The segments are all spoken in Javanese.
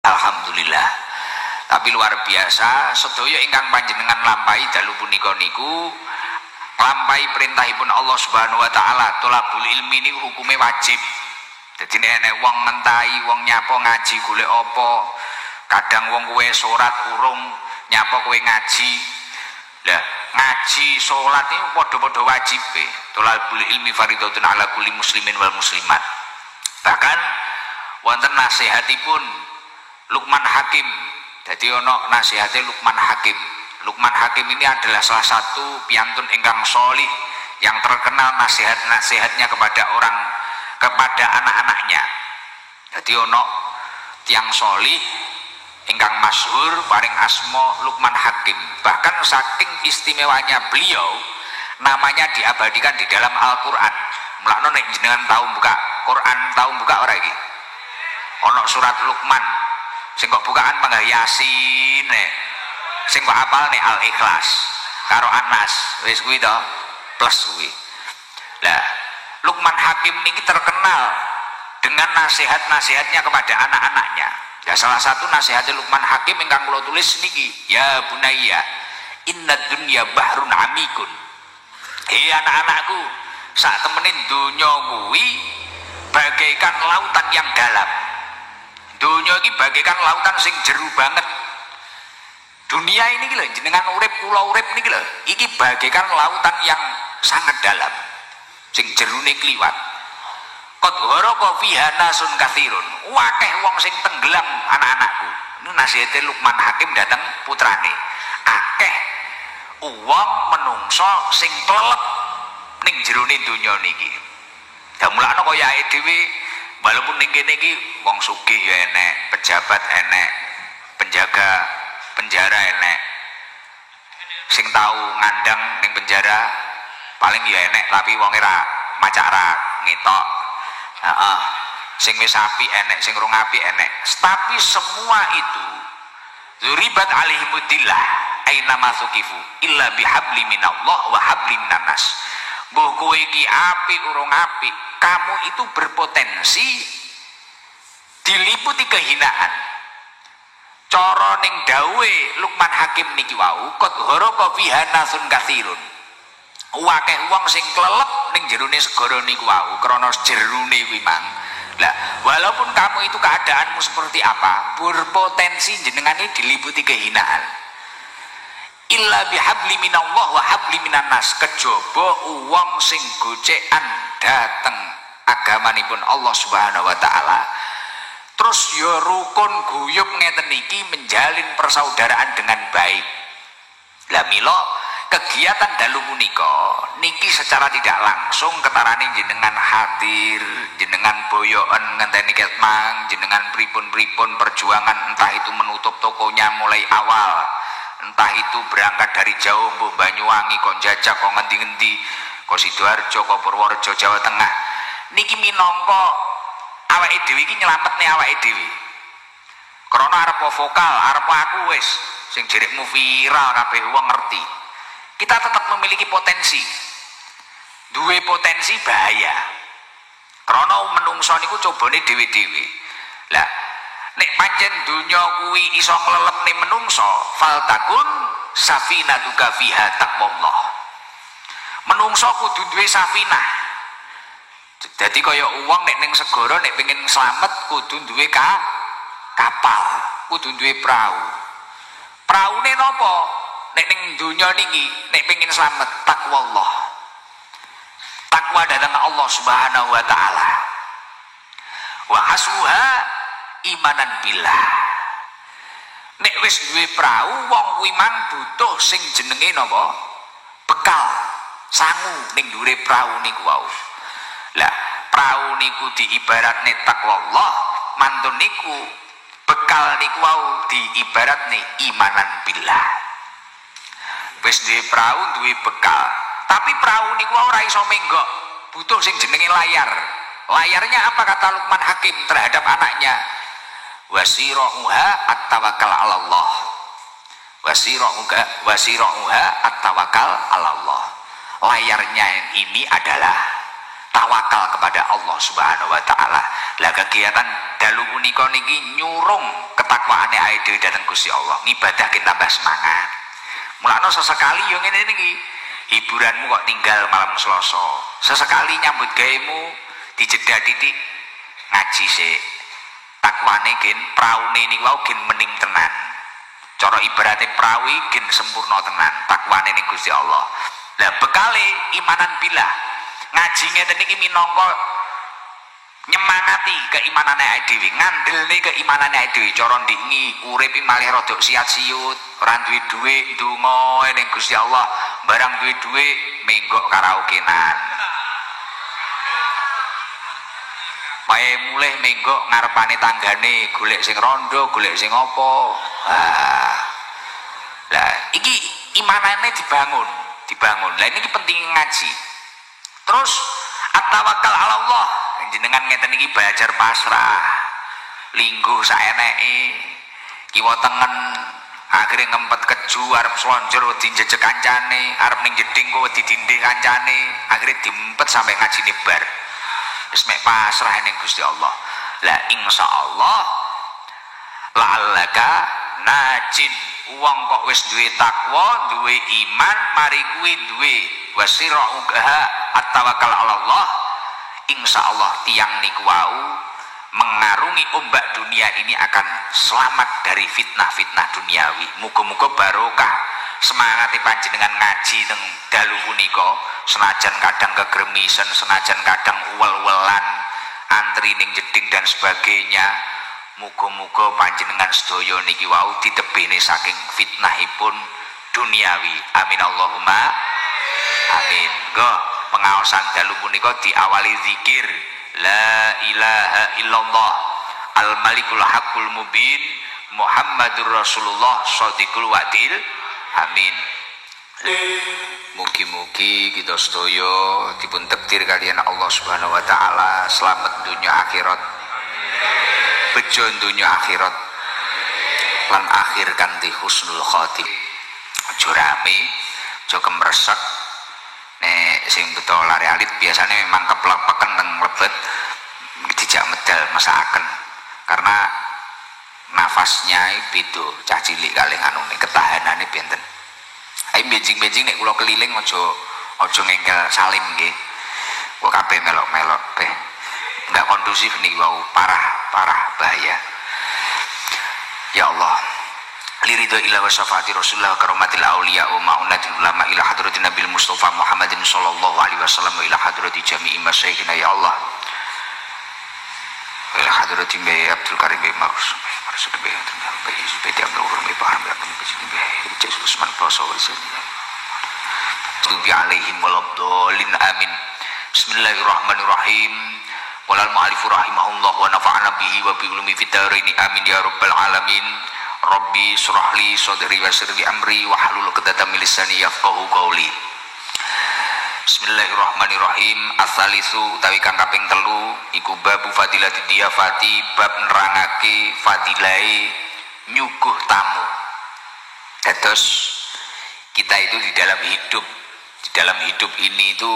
Alhamdulillah. Tapi luar biasa sedaya ingkang panjenengan lampahi dalu punika niku nglampahi perintahipun Allah Subhanahu wa taala. Thalabul ilmi niku hukume wajib. Dadi nek enek wong ngentahi, wong nyapo ngaji golek apa, kadang wong kowe salat urung nyapo kowe ngaji. Lah ngaji salat iki padha-padha wajibe. Thalabul ilmi fardhatun ala kulli muslimin wal muslimat. Bahkan wonten nasihatipun Luqman Hakim. Jadi ono nasihate Luqman Hakim. Luqman Hakim ini adalah salah satu piantun ingkang solih yang terkenal nasihat-nasihatnya kepada orang, kepada anak-anaknya. Jadi ono tiang solih ingkang masyhur paring asma Luqman Hakim. Bahkan saking istimewanya beliau, namanya diabadikan di dalam Al-Qur'an. Mulakno nek jenengan tau buka Quran, tau buka ora iki? Ono surat Luqman. Sing kok bukaan panggah Yasin nek. Sing kok apal nek Al-Ikhlas karo An-Nas. Wis kuwi to, plus kuwi. Lah, Luqman Hakim niki terkenal dengan nasihat-nasihatnya kepada anak-anaknya. Ya, salah satu nasihatnya Luqman Hakim ingkang kula tulis niki, ya bunayya inna dunya bahrun amikun. Hei anak-anakku, sak temenin donya kuwi bagaikan lautan yang dalam. Dunia iki bagaikan lautan sing jeru banget. Dunia ini lho, jenengan urip kula urip niki lho, iki bagaikan lautan yang sangat dalam, sing jerune kliwat. Qad gharaqa fiha nasun katsirun. Wakeh wong sing tenggelam anak-anakku. Ini nasihate Luqman Hakim dateng putrane. Akeh wong menungso sing klelep ning jerone donya niki. Lah mulakno kaya awake dhewe walaupun ning kene iki wong sugih ya enek, pejabat enek, penjaga penjara enek. Sing tau ngandang ning penjara paling ya enek, tapi wonge ra macak ra ngetok. Heeh. Sing wis apik enek, sing rung apik enek. Tapi semua itu zuribat alaihimudillah aina masukifu illa bihabli minallah wa habli minanas. Mbuh kowe iki apik urung apik, kamu itu berpotensi diliputi kehinaan. Cara ning dawuhe Luqman Hakim niki wau, qad gharaqa fiha nasun katsirun. Akeh wong sing klelep ning jerone segara niku wau krana jerune kuwi mang. Lah, walaupun kamu itu keadaanmu seperti apa, berpotensi jenengan ini diliputi kehinaan. Illa bihabli minallah wa habli minanas, kejaba wong sing gocekan dateng agamanipun Allah Subhanahu wa taala. Terus ya rukun guyub ngeten iki menjalin persaudaraan dengan baik. Lah mila kegiatan dalu punika niki secara tidak langsung ketarane jenengan hadir, jenengan boyoken ngenteni ketmang, jenengan pripun-pripun perjuangan, entah itu menutup tokonya mulai awal, entah itu berangkat dari jauh mbuh Banyuwangi kon jajak kon ngendi-ngendi, kok Sidoarjo, kok Purworejo, Jawa Tengah. Niki minangka awake dhewe iki nyelametne awake dhewe. Krana arep vokal, arep aku wis sing jerikmu viral kabeh wong ngerti. Kita tetap memiliki potensi. Duwe potensi bahaya. Krana menungso niku cobane dhewe-dhewe. Lah nek pancen donya kuwi iso nglelepne menungso, faltakun safinatuka fiha taqwallah. Menungso kudu duwe safinah. Dadi kaya wong nek ning segara nek pengen slamet kudu duwe kapal, kudu duwe prau. Praune napa? Nek ning donya niki nek pengen slamet taqwallah. Takwa datang Allah Subhanahu wa taala. Wa asuha imanan billah. Nek wis duwe prau wong kuwi mang butuh sing jenenge napa? Bekal, sangu ning dhuwure prau niku wau. Lah, prau niku diibaratne taqwallah, mantun niku bekal niku wau diibaratne imanan billah. Wis duwe prau duwe bekal, tapi prau niku ora iso menggok, butuh sing jenenge layar. Layarnya apa kata Luqman Hakim terhadap anaknya? Wasirauha at-tawakkal 'ala Allah. Wasirauha at-tawakkal 'ala Allah. Layarnya ini adalah tawakal kepada Allah Subhanahu wa taala. Lah kegiatan dalu punika niki nyurung ketakwaan Takwane awake dhewe dhateng Gusti Allah, ngibadah ki tambah semangat. Mulane sesekali yo ngene iki, hiburanmu kok tinggal malam Selasa. Sesekali nyambut gaemu dijeda titik ngaji sik. Takwane gen praune niku wau gen mening tenan. Cara ibarate prawi gen sempurna tenan takwane ning Gusti Allah. Lah bekale imanan billah. Ngaji ngeten iki minangka nyemangati keimanane awake dhewe, ngandelne keimanane awake dhewe. Cara ndikngi urip malih rada siat-siut, ora duwe dhuwit ndonga ning Gusti Allah, barang duwe dhuwit menggok karaokenan. Pae mulih menggok ngarepane tanggane, golek sing rondo, golek sing apa. Ah. Lah iki imanane dibangun, dibangun. Lah ini penting ngaji. Terus at-tawakkal 'ala Allah. Jenengan ngeten iki belajar pasrah. Lingguh saeneke, kiwa tengen, akhire ngempet keju arep slonjor wedi njejeg kancane, arep ning jeding kok wedi dinding kancane, akhire diempet sampai ngajine bar. Wis mek pasrah ning Gusti Allah. Lah insyaallah la'allaka najin. Wong kok wis duwe takwa, duwe iman, mari kuwi duwe wasirauha at-tawakkal 'ala Allah. Insyaallah tiang niku wau mengarungi ombak dunia ini akan selamat dari fitnah-fitnah duniawi. Muga-muga barokah semangate panjenengan ngaji teng dalu punika, senajan kadang kegremisen, senajan kadang uwel-uwelan, antri ning jeding dan sebagainya. Muga-muga panjenengan sedaya niki wau ditebihne saking fitnahipun duniawi. Amin Allahumma amin. Nggo pengaosan dalu punika diawali zikir la ilaha illallah al malikul haqqul mubin Muhammadur Rasulullah shadiqul wa'dil. Amin. Mugi-mugi kita sedaya dipun takdir kaliyan Allah Subhanahu wa taala selamat dunia akhirat. Bejo dunia akhirat lan akhir kanthi husnul khatimah. Aja rame, aja kemresek. Nek sing beto lari alit biasanya memang keplepeken teng mlebet dijak medal mesakaken karena nafasnya beda cah cilik kalih anune ketahanane benten. Ayo benjing-benjing nek kula keliling aja aja ngengkel salim nggih. Kok kabeh melok-melok beh. Enggak kondusif niki wau, parah-parah bahaya. Ya Allah. Liridho ila wa syafaati Rasulullah karomatil auliya wa ma'unatil ulama ila hadratin Nabil Mustafa Muhammadin sallallahu alaihi wasallam wa ila hadrati jami'i masyayikhina ya Allah. Ila hadrati Mbah Abdul Karim Mbah Marus Marsud Mbah Mbah Yusuf Mbah Abdul Ghafur Mbah Bahar Mbah Abdul Majid Mbah Jais Usman Ploso Tubi alaihim waladdallin amin. Bismillahirrahmanirrahim. Walal mu'alifu rahimahullah wa nafa'ana bihi wa bi ulumi fid dharaini amin ya rabbal alamin. Rabbi surah li sadri wa yassir li amri wahlul 'uqdatam min lisani yafqahu qawli. Bismillahirrahmanirrahim. Asalisu utawi kang kaping 3 iku babu fadilati diyafati, bab nerangake fadilahe nyuguh tamu. Dados kita itu di dalam hidup ini itu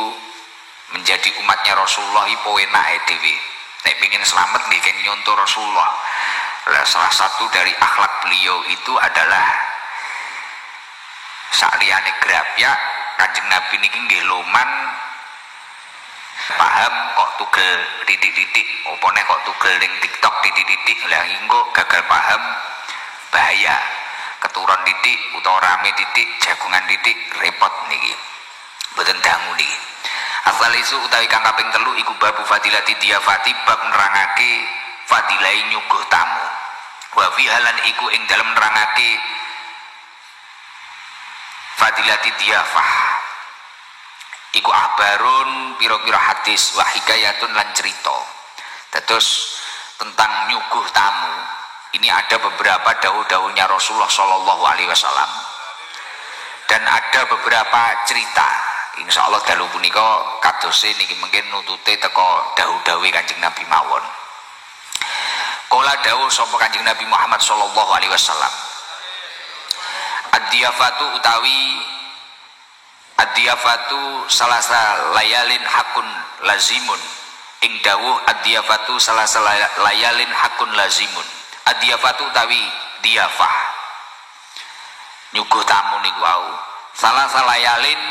menjadi umatnya Rasulullah iku enake dhewe. Nek pengin selamat nggih ken nyontoh Rasulullah. Lah salah satu dari akhlak beliau itu adalah sakliyane grapyak Kanjeng Nabi niki nggih loman paham kok tugel titik-titik opone kok tugel ning TikTok titik-titik lah engko gagal paham bahaya keturun titik utawa rame titik jagongan titik repot niki mboten dangu niki. Asal isu utawi kang kaping 3 iku babu fadilati diyafati, bab nerangake fadilahe nyuguh tamu. Wa fi halan iku ing dalem nerangake fadilati diyafah iku ahbarun pira-pira hadis wa hikayatun lan cerita. Dados tentang nyuguh tamu ini ada beberapa dawuh-dawuhnya Rasulullah sallallahu alaihi wasallam dan ada beberapa cerita. Insyaallah dalu punika kadose niki mungkin nutute teko dawuh-dawuhe Kanjeng Nabi mawon. Kala dawuh sapa Kanjeng Nabi Muhammad sallallahu alaihi wasallam, ad-diyafatu utawi ad-diyafatu salasa layalin hakun lazimun. Ing dawuh ad-diyafatu salasa layalin hakun lazimun. Adiyafatu utawi diyafah nyuguh tamu niku wau salah salayalin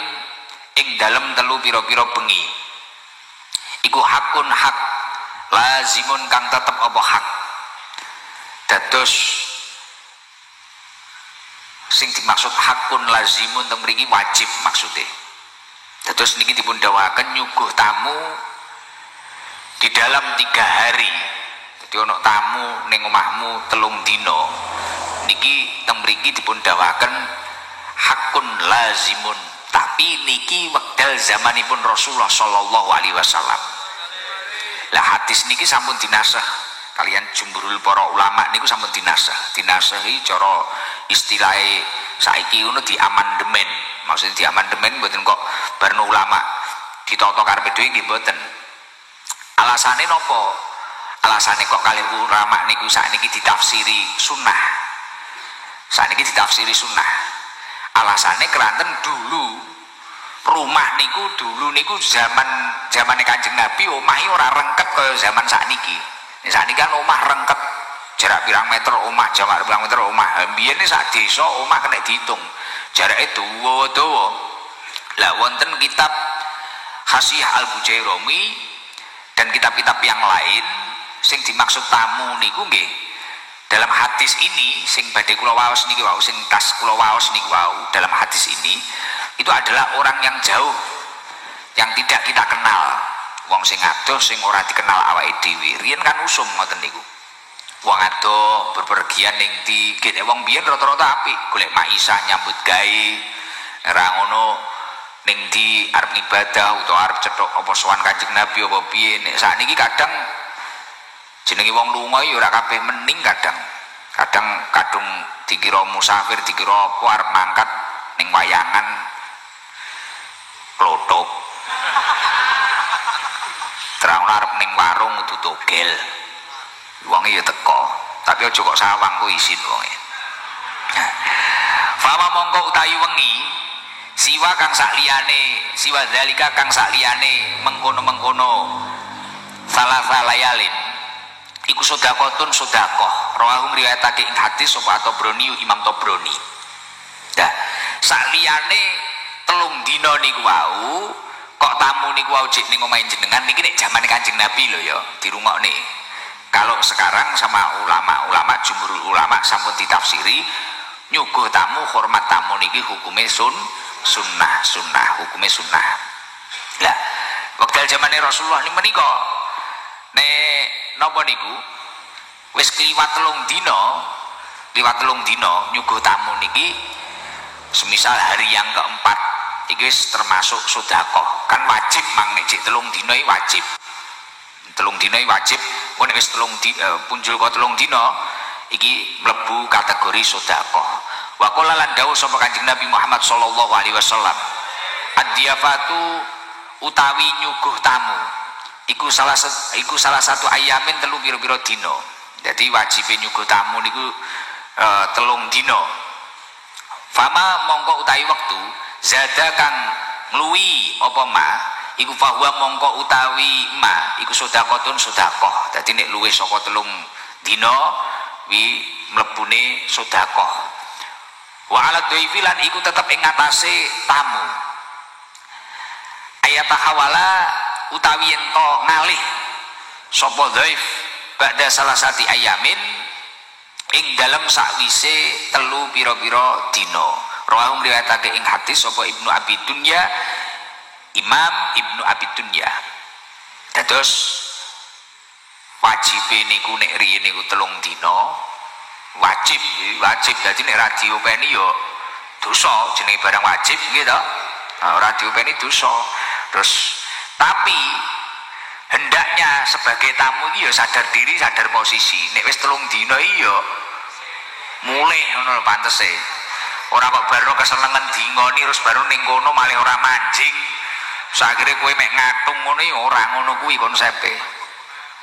ing dalem telu pira-pira bengi iku hakun hak lazimun kang tetep apa hak. Dados sing dimaksud hakun lazimun teng mriki wajib maksude. Dados niki dipun dawuhaken nyuguh tamu di dalam 3 hari. Dadi ana tamu ning omahmu 3 dina. Niki teng mriki dipun dawuhaken hakun lazimun. Tapi niki wekdal zamanipun Rasulullah sallallahu alaihi wasallam. Lah hadis niki sampun dinasah kalian jumhurul para ulama niku sampun dinasah. Dinasahi cara istilahe saiki ngono diamandemen. Maksudnya diamandemen mboten kok barno ulama ditata karepe dhewe nggih mboten. Alasane napa? Alasane kok kalih ulama niku sakniki ditafsiri sunnah. Sakniki ditafsiri sunnah. Alasane keranten dulu rumah niku dulu niku zamane Kanjeng Nabi omahe ora rengket kaya zaman sakniki. Nek sakniki kan omah rengket jarak pirang meter omah, jarak pirang meter omah. Biyen sak desa omah kena dihitung. Jarake dawa-dawa. Lah wonten kitab Hasyiah Al-Bujairami dan kitab-kitab yang lain sing dimaksud tamu niku nggih dalam hadis ini sing badhe kula waos niki wau, sing tas kula waos niku wau, dalam hadis ini itu adalah orang yang jauh yang tidak kita kenal. Wong sing adoh sing ora dikenal awake dhewe. Riyen kan usum ngoten niku. Wong adoh berpergian ning ndi, gene wong biyen rata-rata apik, golek maisah nyambut gawe. Ora ngono ning ndi arep ibadah utawa arep cethuk apa sowan Kanjeng Nabi apa piye. Nek sakniki kadang jenenge wong lunga ya ora kabeh mening kadang. Kadang kadung dikira musafir, dikira apa arep mangkat ning wayangan klothok. Terang arep ning warung kudu togel. Wonge ya teko, tapi aja kok sawang ku isin wonge. Fama mongko utawi wengi siwa kang sakliyane, siwa zalika kang sakliyane mengkono-mengkono salah-salayalin iku sedekahun sedekah. Rawahu ngriwayatake ing hadis sapa Tabrani Imam Tabrani. Dah sakliyane 3 dina niku wau kok tamu niku wau jek ning omahe jenengan niki nek jamane Kanjeng Nabi lho ya dirungokne. Kalau sekarang sama ulama-ulama jumhur ulama sampun ditafsiri nyuguh tamu hormat tamu niki hukume sunnah, sunnah hukume sunnah. Lah wekdal jamane Rasulullah niku menika nek napa niku wis kliwat 3 dina, liwat 3 dina nyuguh tamu niki semisal hari yang keempat iki wis termasuk sedekah. Kan wajib mang nek jek 3 dina iki wajib. 3 dina iki wajib, engko nek wis punjul ka 3 dina iki mlebu kategori sedekah. Wa qala lan dawuh sapa Kanjeng Nabi Muhammad sallallahu alaihi wasallam, ad-diyafatu utawi nyuguh tamu iku salah satu ayamin 3 pira-pira dina. Dadi wajibe nyuguh tamu niku 3 dina. Fama mongko utawi wektu zada kang ngluwi apa ma iku fahuwa mongko utawi ma iku sedekahun sedekah. Dadi nek luwih saka 3 dina wi mlebune sedekah. Wa ala dhaifi lan iku tetep ing ngatasé tamu. Ayat hawala utawi ento ngalih sapa dhaif ba'da salasati ayamin ing dalem sakwise 3 pira-pira dina. Rawahu ngriwayatake ing hadis sapa Ibnu Abi Dunya, Imam Ibnu Abi Dunya. Dados wajibe niku nek riyen niku 3 dina wajib, wajib. Dadi nek ra diopeni ya dosa, jenenge barang wajib nggih to. Nah, ora diopeni dosa. Terus tapi hendaknya sebagai tamu iki ya sadar diri, sadar posisi. Nek wis 3 dina iki ya mulih ngono lho pantese. Ora kok baru kesenengan dingoni terus baru ning kono malih ora manjing. Terus akhire kowe mek ngatung ngono ya ora ngono kuwi konsepe.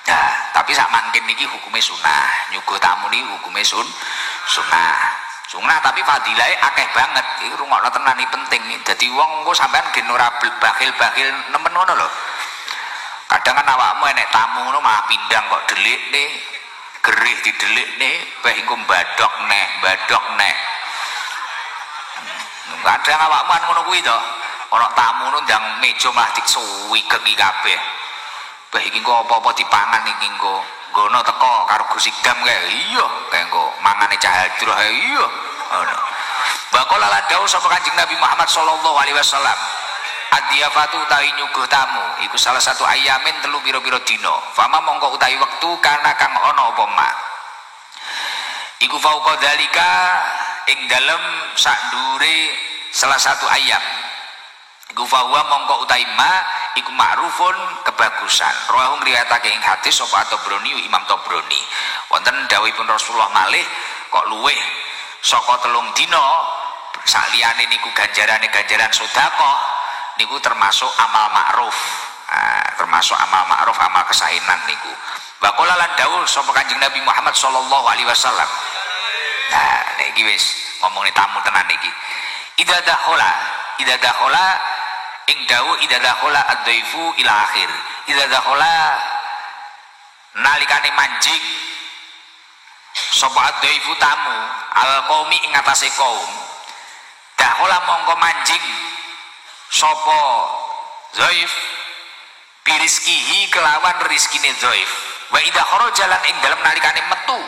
Nah, tapi sak mangkin niki hukume sunah. Nyuguh tamu niki hukume sunah. Sunah tapi fadilahe akeh banget. Iki rungokno tenan iki penting. Dadi wong engko sampean gen ora bakhil-bakhil nemen ngono lho. Kadang kan awakmu enek tamu ngono malah pindang kok delikne. Gerih didelikne beh engko badhok neh, badhok neh. Kadang awakmu kan ngono kuwi to. Ana tamu ndang meja malah disuwigeki kabeh. Beh iki engko apa-apa dipangan iki engko. Nggono teko karo Gus Idam kae. Iya, kae engko mangane cah hadroh iya. Ngono. Bakola lan dawuh sapa Kanjeng Nabi Muhammad sallallahu alaihi wasallam. Adiyafatu utawi nyuguh tamu iku salah satu ayamin telu pira-pira dina. Fama mongko utawi wektu kana kang ana apa ma. Iku fauqa dzalika ing dalem sak ndure salah satu ayam. Iku fahuwa mongko utawi ma iku ma'rufun kebagusan. Rawahu ngriwayatake ing hadis sapa Tabrani Imam Tabrani. Wonten dawuhipun Rasulullah malih kok luweh saka 3 dina saliyane niku ganjarane ganjaran sedekah niku termasuk amal ma'ruf. Nah, termasuk amal ma'ruf, amal kesaenan niku. Waqala lan dawuh sapa Kanjeng Nabi Muhammad sallallahu alaihi wasallam. Nah, niki wis ngomongne tamu tenan niki. Idza dakhala ing dawuh idza dakhala ad-dhaifu ila akhir. Idza dakhala nalikane manjing sapa ad-dhaifu tamu al qaumi ing atase kaum. Dakhala mongko manjing sapa dhaif birizkihi kelawan rizkine dhaif. Wa idza kharaja lan ing dalem nalikane metu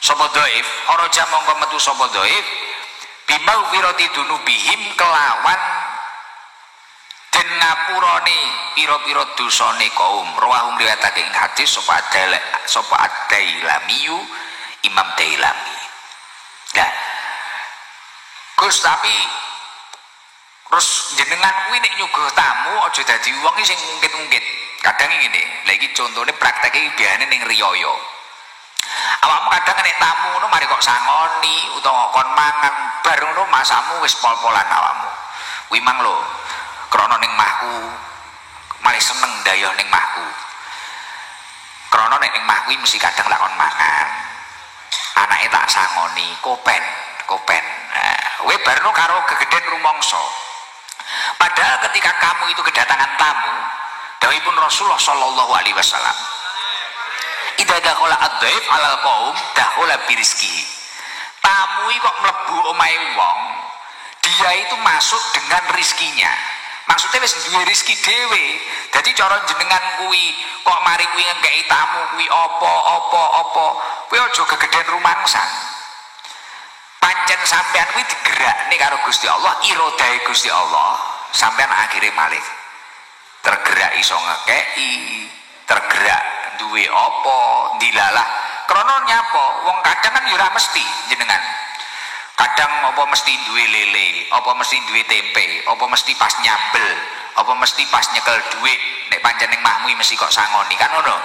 sapa dhaif, kharaja mongko metu sapa dhaif bimaghfirati dunubihim kelawan den ngapurane pira-pira dosane kaum. Rawahu ngriwayatake ing hadis sapa Ad-Dailamiyu Imam Dailami. Nah, Gus tapi terus jenengan kuwi nek nyuguh tamu aja dadi wong sing ngungkit-ungkit. Kadang ngene, lha iki contone prakteke biasane ning riyaya. Awakmu kadang nek tamu ngono mari kok sangoni utawa kon mangan bar ngono masamu wis pol-polan awakmu. Kuwi mang lho, krana ning mahku malah seneng ndayoh ning mahku. Krana nek ning mahku mesti kadang tak kon mangan. Anake tak sangoni, kopen, kopen. Nah, kowe barno karo gegeden rumangsa. Padahal ketika kamu itu kedatangan tamu, dawuhipun Rasulullah sallallahu alaihi wasallam, idza dakhala ad-dhaif 'alal qaum dakhala birizkihi. Tamu iki kok mlebu omahe wong, dia itu masuk dengan rizkinya. Maksudnya wis duwe rizki dhewe. Dadi cara jenengan kuwi kok mari kuwi ngekeki tamu kuwi apa-apa-apa, kuwi aja gegeden rumangsan. Pancen sampean kuwi digerakne karo Gusti Allah, irodahe Gusti Allah, sampean akhire malih tergerak iso ngekeki, tergerak duwe apa, dilalah. Krana nyapa, wong kadang kan ya ora mesti jenengan. Kadang apa mesti duwe lele, apa mesti duwe tempe, apa mesti pas nyambel, apa mesti pas nyekel dhuwit, nek pancen ning mahmu mesti kok sangoni kan ngono.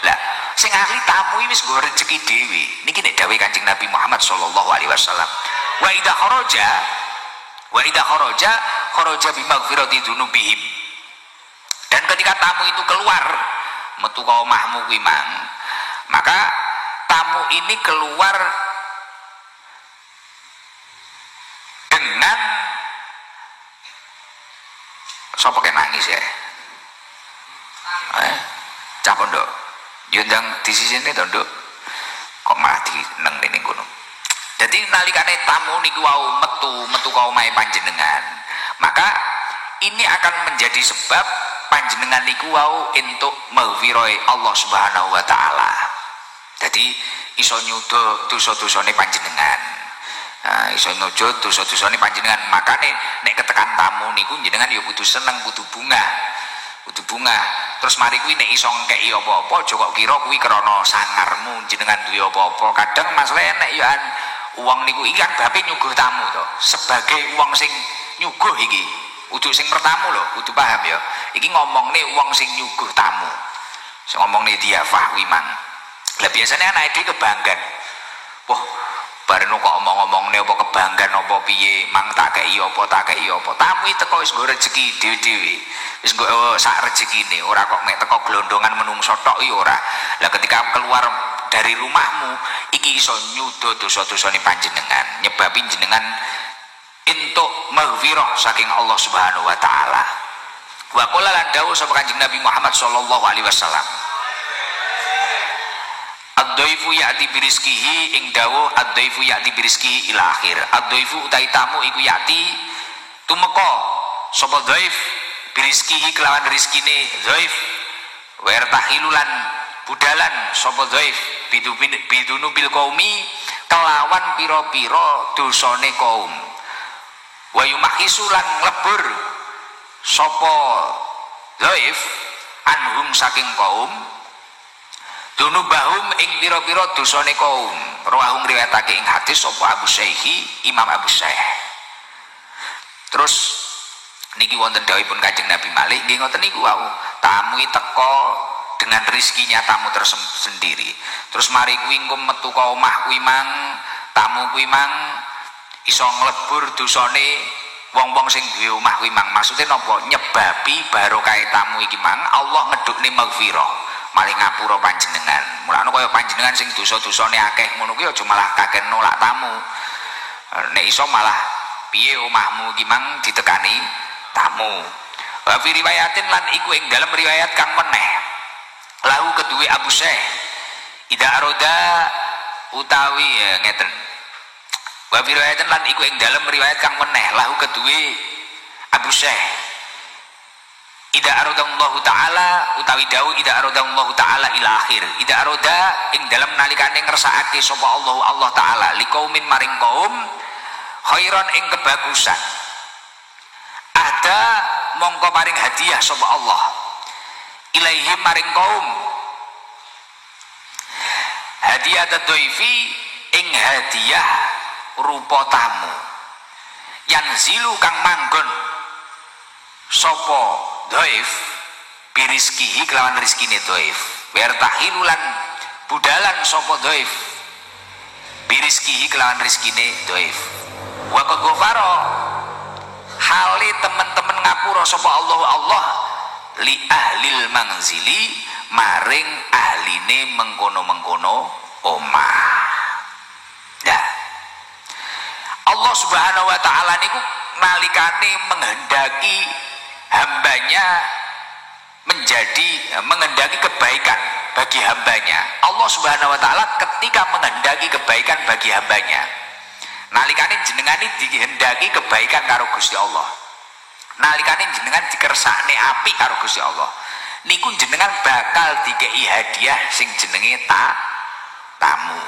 Lah sing ahli tamu wis nggo rezeki dhewe. Niki nek dawuh Kanjeng Nabi Muhammad sallallahu alaihi wasallam. Wa idza kharaja kharaja bi maghfirati dzunubihim. Dan ketika tamu itu keluar metu ka omahmu kuwi mang, maka tamu ini keluar dengan sapa kek nangis ya? Cah pondok. Yo ndang disisine to, Nduk. Kok malah dineng ning kono. Dadi nalikane tamu niku wau metu ka omahe panjenengan, maka ini akan menjadi sebab panjenengan niku wau entuk maghfirah Allah Subhanahu wa taala. Dadi iso nyuda dosa-dosane panjenengan. Nah, iso nyuda dosa-dosane panjenengan. Makane nek ketekan tamu niku jenengan ya kudu seneng, kudu bungah. Kudu bungah. Terus mari kuwi nek iso ngekeki apa-apa aja kok kira kuwi krana sangarmu jenengan duwe apa-apa. Kadang masalah nek ya wong niku iki kan bape nyuguh tamu to. Sebagai wong sing nyuguh iki, kudu sing pertamu lho, kudu paham ya. Iki ngomongne wong sing nyuguh tamu. Sing ngomongne diafah kuwi mang. Lah biasane anake dhewe kebanggan. Wah, bareng kok omong-omongne apa kebanggan apa piye, mang tak kei apa, tak kei apa. Tamu iki teko wis nggo rezeki dhewe-dhewe. Wis nggo sak rezekine, ora kok mek teko glondongan menungso tok iki ora. Lah ketika keluar dari rumahmu iki iso nyuda dosa-dosane panjenengan, nyebabi jenengan entuk maghfirah saking Allah Subhanahu wa taala. Wa qala lan dawuh sapa Kanjeng Nabi Muhammad sallallahu alaihi wasallam. Ad-dhaifu ya'ti birizqihi ing dawuh ad-dhaifu ya'ti birizqihi ila akhir. Ad-dhaifu utawi tamu iku ya'ti tumeka sapa dhaif birizqihi kelawan rezekine dhaif wa yartahilu lan budalan sapa dhaif bidunu bil qaumi kelawan pira-pira dosane kaum. Wa yumahisu lan nglebur sapa dhaif anhum saking kaum dunubahum ing pira-pira dosane kaum. Rawahu ngriwayatake ing hadis sapa Abu Syekhi, Imam Abu Syekh. Terus niki wonten dawuhipun Kanjeng Nabi malih nggih ngoten niku wau, tamu teko dengan rizkinya tamu tersendiri. Terus mari kuwi engko metu ka omah kuwi mang, tamu kuwi mang iso nglebur dosane wong-wong sing duwe omah kuwi mang. Maksude napa? Nyebabi barokah tamu iki mang Allah ngedukne maghfirah, malah ngapura panjenengan. Mulane kaya panjenengan sing dosa-dosane akeh ngono kuwi aja malah kaken nolak tamu. Nek iso malah piye omahmu iki mang ditekani tamu. Wa fi riwayatin lan iku ing dalem riwayat kang meneh. Lahu keduwe Abu Syekh ida aroda utawi ya, ngeten. Wa fi riwayatin lan iku ing dalem riwayat kang meneh lahu keduwe Abu Syekh ida aradallahu ta'ala utawi dawuh ida aradallahu ta'ala ila akhir. Ida aroda ing dalem nalikane ngersakake sapa Allah Allah ta'ala liqaumin maring kaum khairan ing kebagusan. Ada mongko paring hadiah sapa Allah ilaihi maring kaum hadiah tadhaifi ing hadiah rupa tamu yanzilu kang manggon sapa dhaif birizkihi kelawan rezekine dhaif wartahilu lan budalan sapa dhaif birizkihi kelawan rezekine dhaif wa qad ghafara hale temen-temen ngapura sapa Allah Allah li ahlil mangzili maring ahline mengkono-mengkono omah. Nah, Allah Subhanahu wa taala niku nalikane menghendaki hambanya menjadi menghendaki kebaikan bagi hambanya. Allah Subhanahu wa taala ketika menghendaki kebaikan bagi hambanya, nalikane jenengane dihendaki kebaikan karo Gusti Allah. Nalikane jenengan dikersakne apik karo Gusti Allah. Niku jenengan bakal dikei hadiah sing jenenge tamu.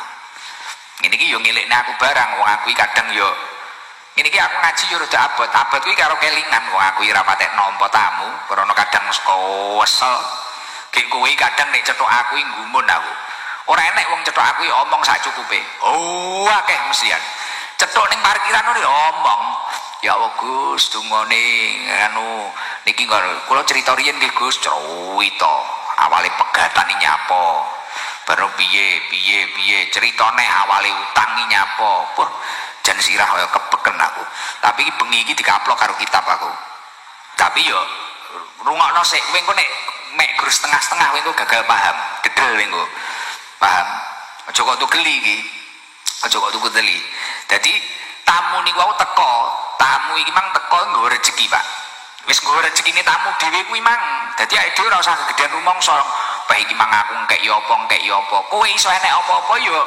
Ngene iki yo ngelikne aku barang wong aku kadang yo ngene iki aku ngaji yo rada abot. Abot kuwi karo kelingan wong aku ora patek nampa tamu krana kadang kesel. Gek kowe kadang nek cethuk aku nggumun aku. Ora enek wong cethuk aku omong sak cukupe. Oh akeh mestian. Cethuk ning parkiran ngono ya omong. Ya Allah Gus dungane anu niki kula crita riyen nggih Gus crita awale pegatan nyapa. Baru piye piye piye critane awale utang nyapa. Wah jan sirah kaya kebeken aku. Tapi iki bengi iki dikaplok karo kitab aku. Tapi yo rungokno sik kowe engko nek mek gur setengah-setengah kowe engko gagal paham, dedel kowe engko. Paham? Aja kok tugeli iki. Aja kok tuku teli. Dadi tamu niku wau teko, tamu iki mang teko nggawa rezeki, Pak. Wis nggawa rezekine tamu dhewe kuwi mang. Dadi awake dhewe ora usah kegedean rumangsa. Pak iki mang aku ngkeki apa ngkeki apa. Kowe iso enek apa-apa ya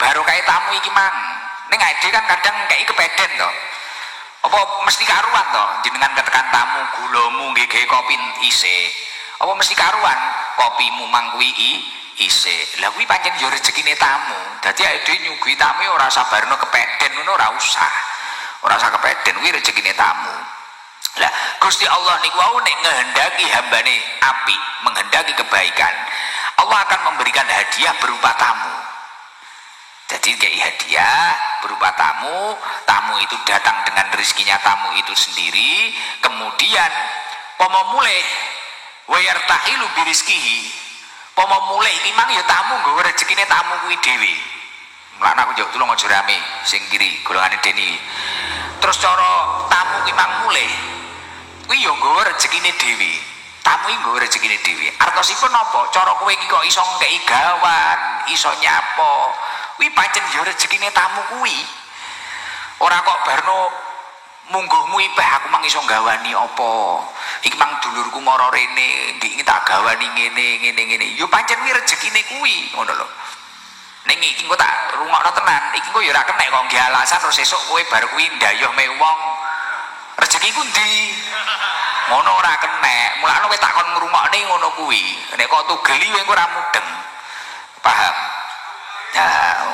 barokah tamu iki mang. Ning awake dhewe kan kadang ngkeki kepeden to. Apa mesti karuan to jenengan ketekan tamu gulamu nggih gawe kopi isih. Apa mesti karuan kopimu mang kuwi isih. Lah kuwi pancen ya rezekine tamu. Dadi awake dhewe nyuguhi tamu ora usah barno kepeden ngono ora usah. Ora usah kepeden kuwi rezekine tamu. Lah Gusti Allah niku wau nek ngehendaki hambane apik, menghendaki kebaikan, Allah akan memberikan hadiah berupa tamu. Jadi kayak hadiah berupa tamu, tamu itu datang dengan rezekinya tamu itu sendiri, kemudian pomo mulih wa yartahilu birizkihi. Pomo mulih iki mang ya tamu nggawa rezekine tamu kuwi dhewe. Mulane aku njaluk tulung aja rame sing kiri golongane Deni. Terus cara tamu kuwi mang mulih kuwi ya nggawa rezekine dhewe. Tamu iki nggawa rezekine dhewe. Artosipun napa? Cara kowe iki kok iso ngkeki gawan, iso nyapa. Kuwi pancen ya rezekine tamu kuwi. Ora kok barno mungguhmu ipeh aku mang iso gawani apa. Iki mang dulurku mara rene, iki tak gawani ngene ngene ngene. Ya pancen kuwi rezekine kuwi, ngono lho. Ning iki engko tak rungokno tenan, iki engko ya ora kenek kok nggih alasan terus sesuk kowe bar kuwi ndayoh me wong. Rezeki ku ndi? Ngono ora kenek. Mulane kowe tak kon ngrungokne ngono kuwi. Nek kok tugeli kowe engko ora mudeng. Paham? Ya,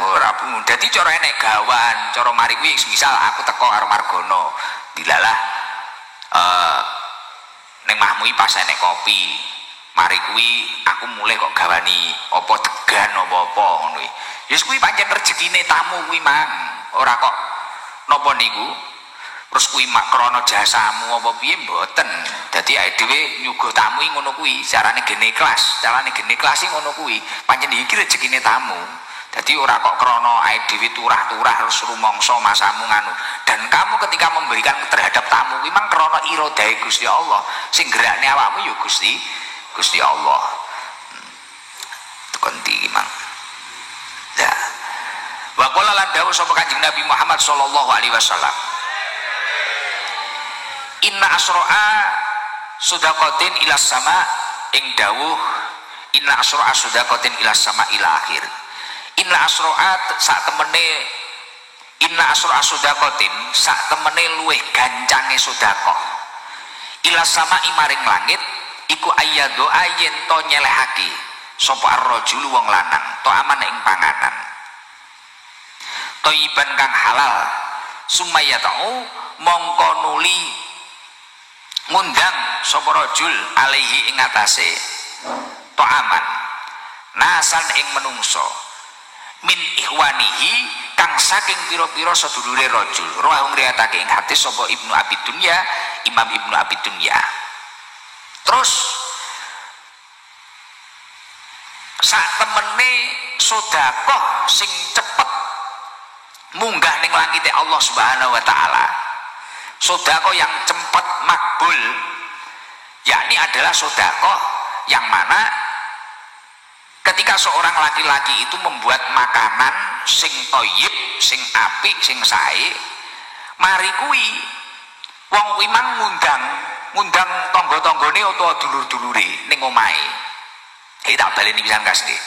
ora dadi cara enek gawan, cara mari kuwi misal aku teko karo Margono, dilalah ning mahmu pas enek kopi. Mari kuwi aku mulih kok gawani apa degan apa-apa ngono kuwi. Ya kuwi pancen rezekine tamu kuwi mang. Ora kok napa niku terus kuwi mak krana jasamu apa piye mboten. Dadi awake dhewe nyuguh tamu ngono kuwi, carane gene ikhlas, carane gene ikhlas ngono kuwi. Pancen iki rezekine tamu. Dadi ora kok krana awake dhewe turah-turah terus rumangsa masamu nganu. Dan kamu ketika memberikan terhadap tamu kuwi mang krana iradahe Gusti Allah. Sing gerakne awakmu ya Gusti Allah. Tekan ndi mang. Ya. Wa qala lan dawuh sapa Kanjeng Nabi Muhammad sallallahu alaihi wasallam. Inna asra'a shadaqatin ila sama ing dawuh inna asra'a shadaqatin ila sama ila akhir. Inna asra'a sak temene inna asra'a shadaqatin sak temene luweh gancange sedekah ila sama maring langit iku ayyadu yen to nyelehake sapa ar-rajulu wong lanang to aman ing panganan thayyiban kang halal sumayatau mongko nuli ngundang sapa rajul alaihi ing atase to aman nasan ing menungso min ikhwanihi kang saking pira-pira sedulure rajul roh ngriatake ing hadis sapa Ibnu Abi Dunya Imam Ibnu Abi Dunya. Terus sak temene sedekah sing cepet munggah ning langite Allah Subhanahu wa taala, sedekah yang cepet makbul yakni adalah sedekah yang mana ketika seorang laki-laki itu membuat makanan sing thayyib, sing apik, sing sae, mari kuwi wong kuwi mang ngundang tangga-tanggane utawa dulur-dulure ning omahe. Iki tak baleni pisan kasih.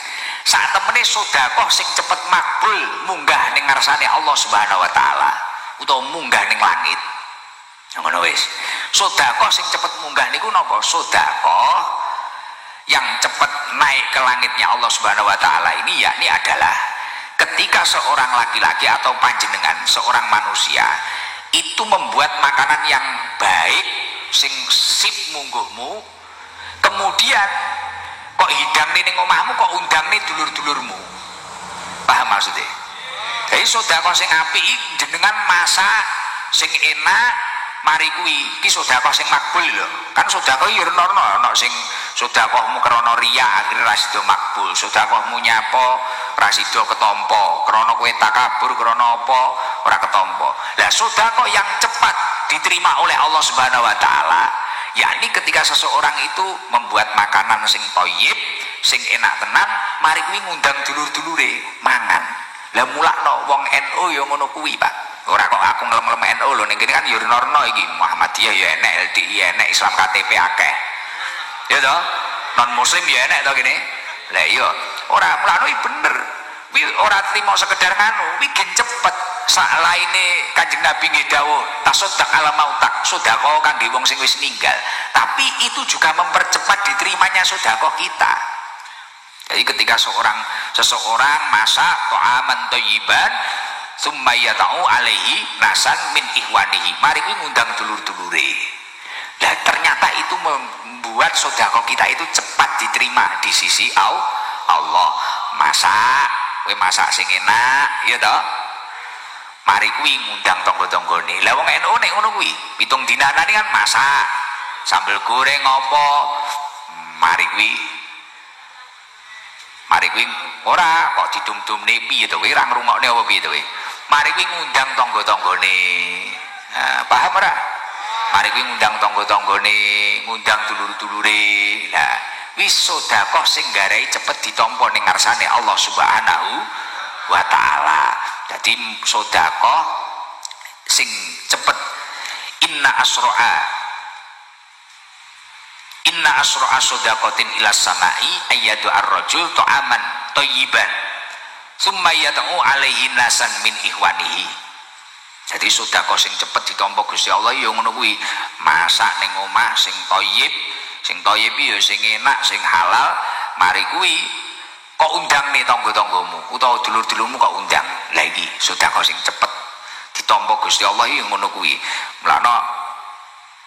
Sak temene sedekah sing cepet makbul munggah ning ngarsane Allah Subhanahu wa taala utawa munggah ning langit. Ngono wis. Sedekah sing cepet munggah niku napa? Sedekah yang cepet naik ke langitnya Allah Subhanahu wa taala ini yakni adalah ketika seorang laki-laki atau panjenengan seorang manusia itu membuat makanan yang baik sing sip mungguhmu, kemudian kok hidang ning omahmu, kok undang nih dulur-dulurmu. Paham maksudnya? Jadi sedekah sing apik jenengan masak sing enak mari kuwi iki sedekah sing makbul lho. Kan sedekah ya rena-rena ana sing sedekahmu krana riya akhire ra sida makbul, sedekahmu nyapa ra sida ketampa, krana kowe takabur krana apa ora ketampa. Lah sedekah yang cepat diterima oleh Allah Subhanahu wa taala yakni ketika seseorang itu membuat makanan sing thayyib, sing enak tenan, mari kuwi ngundang dulur-dulure mangan. Lah mulakno wong NU ya ngono kuwi, Pak. Ora kok aku ngelem-ngelem NU lho, ning kene kan ya rena-rena iki, Muhammadiyah ya enek, LDI enek, Islam KTP akeh. Ya toh? Non muslim ya enek toh kene. Lah iya, ora mulakno iki bener. Kuwi ora trimo sekedar nganu, kuwi gen cepet. Saklaine Kanjeng Nabi nggih dawuh tasaddaq ala mautak, sedekah kangge wong sing wis ninggal. Tapi itu juga mempercepat diterimanya sedekah kita. Jadi ketika seseorang masak ta'aman thayyiban tsumma yata'u alaihi nasan min ikhwanihi, mari kuwi ngundang dulur-dulure. Lah ternyata itu membuat sedekah kita itu cepat diterima di sisi Allah. Masak, kowe masak sing enak, ya toh? Mari kuwi ngundang tangga-tanggane. Lah wong NU nek ngono kuwi, pitung dinanane kan masak, sambel goreng apa, mari kuwi ora kok didum-dumne piye to kowe ora ngrungokne apa piye to kowe. Mari kuwi ngundang tangga-tanggane. Nah, paham ora? Mari kuwi ngundang tangga-tanggane, ngundang dulur-dulure. Lah, wis sedekah sing garai cepet ditampa ning ngarsane Allah Subhanahu wa taala. Dadi sedekah sing cepet inna asra'a shadaqatin ila samai ayyadu ar-rajul ta'aman thayyiban Summa yata'u alaihi nasan min ikhwanihi. Jadi sedekah sing cepet ditampa Gusti Allah ya ngono kuwi. Masak ning omah sing thayyib, sing thayyib ya sing enak, sing halal, mari kuwi kok undang nih tangga-tanggamu utawa dulur-dulurmu kok undang. Lah iki sedekah sing cepet ditampa Gusti Allah ya ngono kuwi. Mulane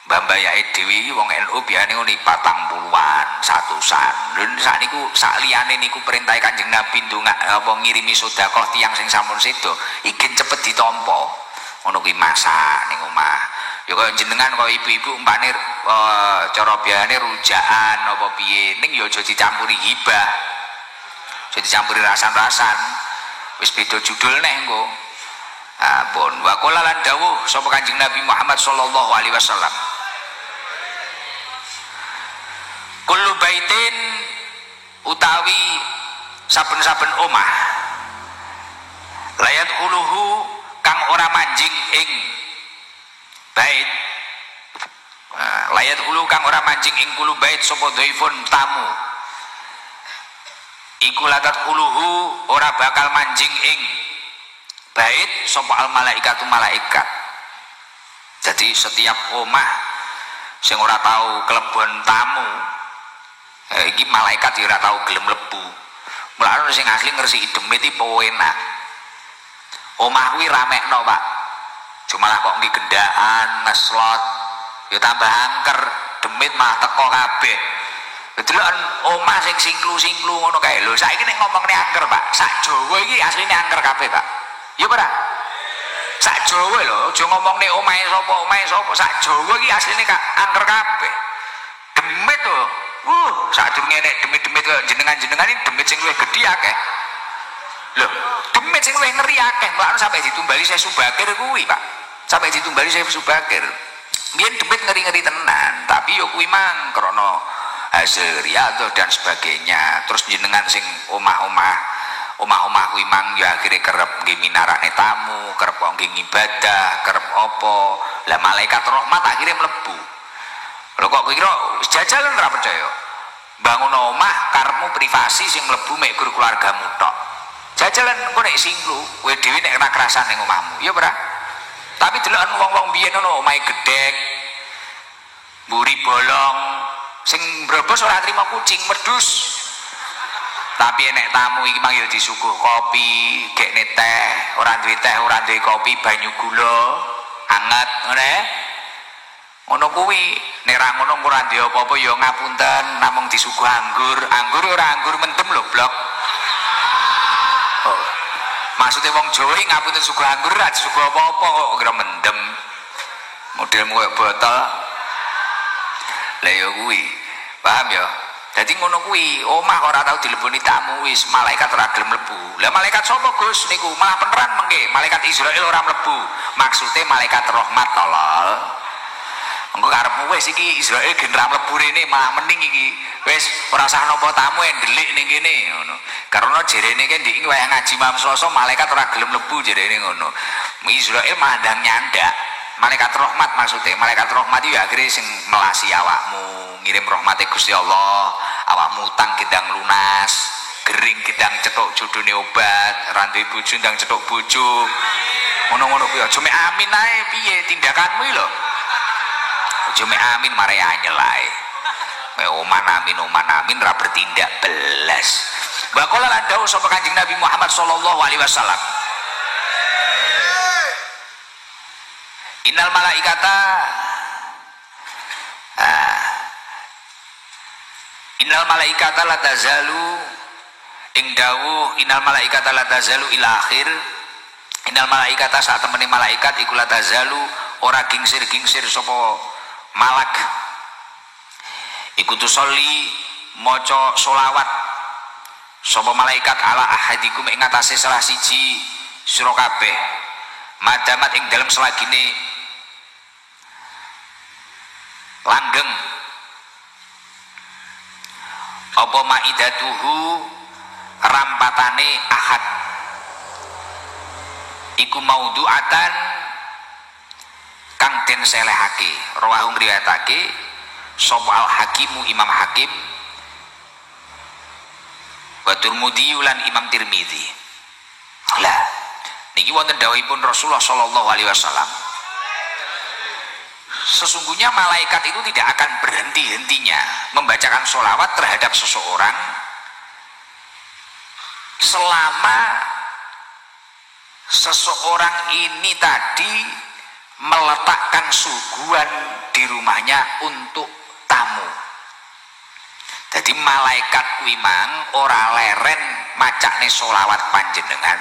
mbah-mbayake dhewe iki wong NU biasane ngene 40-an, 100-an. Lho sakniku sak liyane niku perintah Kanjeng Nabi ndongak apa ngirimi sedekah tiyang sing sampun sedo, iki cepet ditampa. Ngono kuwi masak ning omah. Ya kaya jenengan kaya ibu-ibu umpane cara biasane rujakan apa piye, ning ya aja dicampuri hibah. Aja dicampuri rasan-rasan. Wis beda judul neh engko. Ampun, wa qala lan dawuh sapa Kanjeng Nabi Muhammad sallallahu alaihi wasallam. Kullu baitin utawi saben-saben omah layat uluhu kang ora manjing ing bait, layat ulu kang ora manjing ing kulu bait sapa dhaifun tamu, iku latat uluhu ora bakal manjing ing bait sapa al malaikatu malaikat. Jadi setiap omah sing ora tau kelebon tamu, iki malaikat ya ora tau gelem mlebu. Mulane sing asli ngresiki demit iki enak. Omah kuwi ramekno, Pak. Cuma lah kok nggih gendaan, ngeslot, ya tambah angker, demit malah teko kabeh. Deloken omah sing singklu-singklu ngono kae. Lho saiki nek ngomongne angker, Pak, sak Jawa iki asline angker kabeh, Pak. Ya ora? Sak Jawa lho, aja ngomongne omahe sapa, sak Jawa iki asline angker kabeh. Demit lho. Sadurunge nek demit-demit kaya jenengan-jenengan iki demit sing luwih gedhi akeh. Lho, demit sing luwih ngeri akeh, mulane sampe ditumbali Syekh Subakir kuwi, Pak. Sampe ditumbali Syekh Subakir. Biyen demit ngeri-ngeri tenan, tapi yo kuwi mang krana hasil riyadhah dan sebagainya. Terus jenengan sing omah-omah kuwi mang ya akhire kerep nggih minarane tamu, kerep kok nggih ngibadah, kerep apa. Lah malaikat rahmat akhire mlebu. Lho kok kira jajalan ora percaya. Bangun omah karepmu privasi sing mlebu mek gur keluargamu tok. Jajalan engko nek singklu, kowe dhewe nek ora kerasan ning omahmu. Ya ora? Tapi deloken wong-wong biyen ngono omahe gedhek. Mburi bolong, sing mbrobos ora trimo kucing, wedhus. Tapi enek tamu iki mang ya disuguh kopi, gekne teh, ora duwe teh, ora duwe kopi, banyu gula, anget ngono ya. Ngono kuwi, nek ra ngono ora duwe apa-apa ya ngapunten, namung disuguh anggur. Anggur ora anggur mendem lho, blok. Oh. Maksudnya wong Jawa iki ngapunten suguh anggur ra disuguh apa-apa kok kira mendem. Modelmu koyo botol. Lah ya kuwi. Paham ya? Dadi ngono kuwi, omah ora tau dileboni tamu wis malaikat ora gelem mlebu. Lah malaikat sapa Gus niku? Malah peneran mengke, malaikat Israil ora mlebu. Maksude malaikat rahmat tolol. Engko karepmu wis iki Israil gen ra mlebu rene malah mending iki. Wis ora usah nampa tamu ndelik ning kene ngono. Karena jerene ki ndek wayah ngaji malam Selasa malaikat ora gelem mlebu jerene ngono. Israil mandang nyandak. Malaikat rahmat maksudnya, malaikat rahmat itu ya akhirnya sing melasi awakmu, ngirim rahmate Gusti Allah, awakmu utang gedang lunas, gering gedang cetok jodone obat, ra duwe bojo ndang cetok bojo. Ngono-ngono kuwi aja mek amin ae piye tindakanmu iki lho. Aja mek amin mare anyel ae. Mek oman amin ra bertindak belas. Wa qala lan dawuh sapa Kanjeng Nabi Muhammad sallallahu alaihi wasallam. Innal malaikata innal malaikata la tazalu ing dawuh innal malaikata la tazalu ila akhir. Innal malaikata saat temene malaikat iku la tazalu ora gingsir-gingsir sapa malak iku tusolli maca selawat sapa malaikat ala ahadikum ing atase salah siji sira kabeh madamat ing dalem selagine langgeng apa maidatuhu rampatane ahad iku maudhu'atan kang den selehake rawahu ngriwayatake sapa al hakimu Imam Hakim wa Tirmidzi lan Imam Tirmidzi. Lah niki wonten dawuhipun Rasulullah sallallahu alaihi wasallam. Sesungguhnya malaikat itu tidak akan berhenti-hentinya membacakan sholawat terhadap seseorang selama seseorang ini tadi meletakkan suguhan di rumahnya untuk tamu. Jadi malaikat kuwi mang ora leren macakne sholawat panjenengan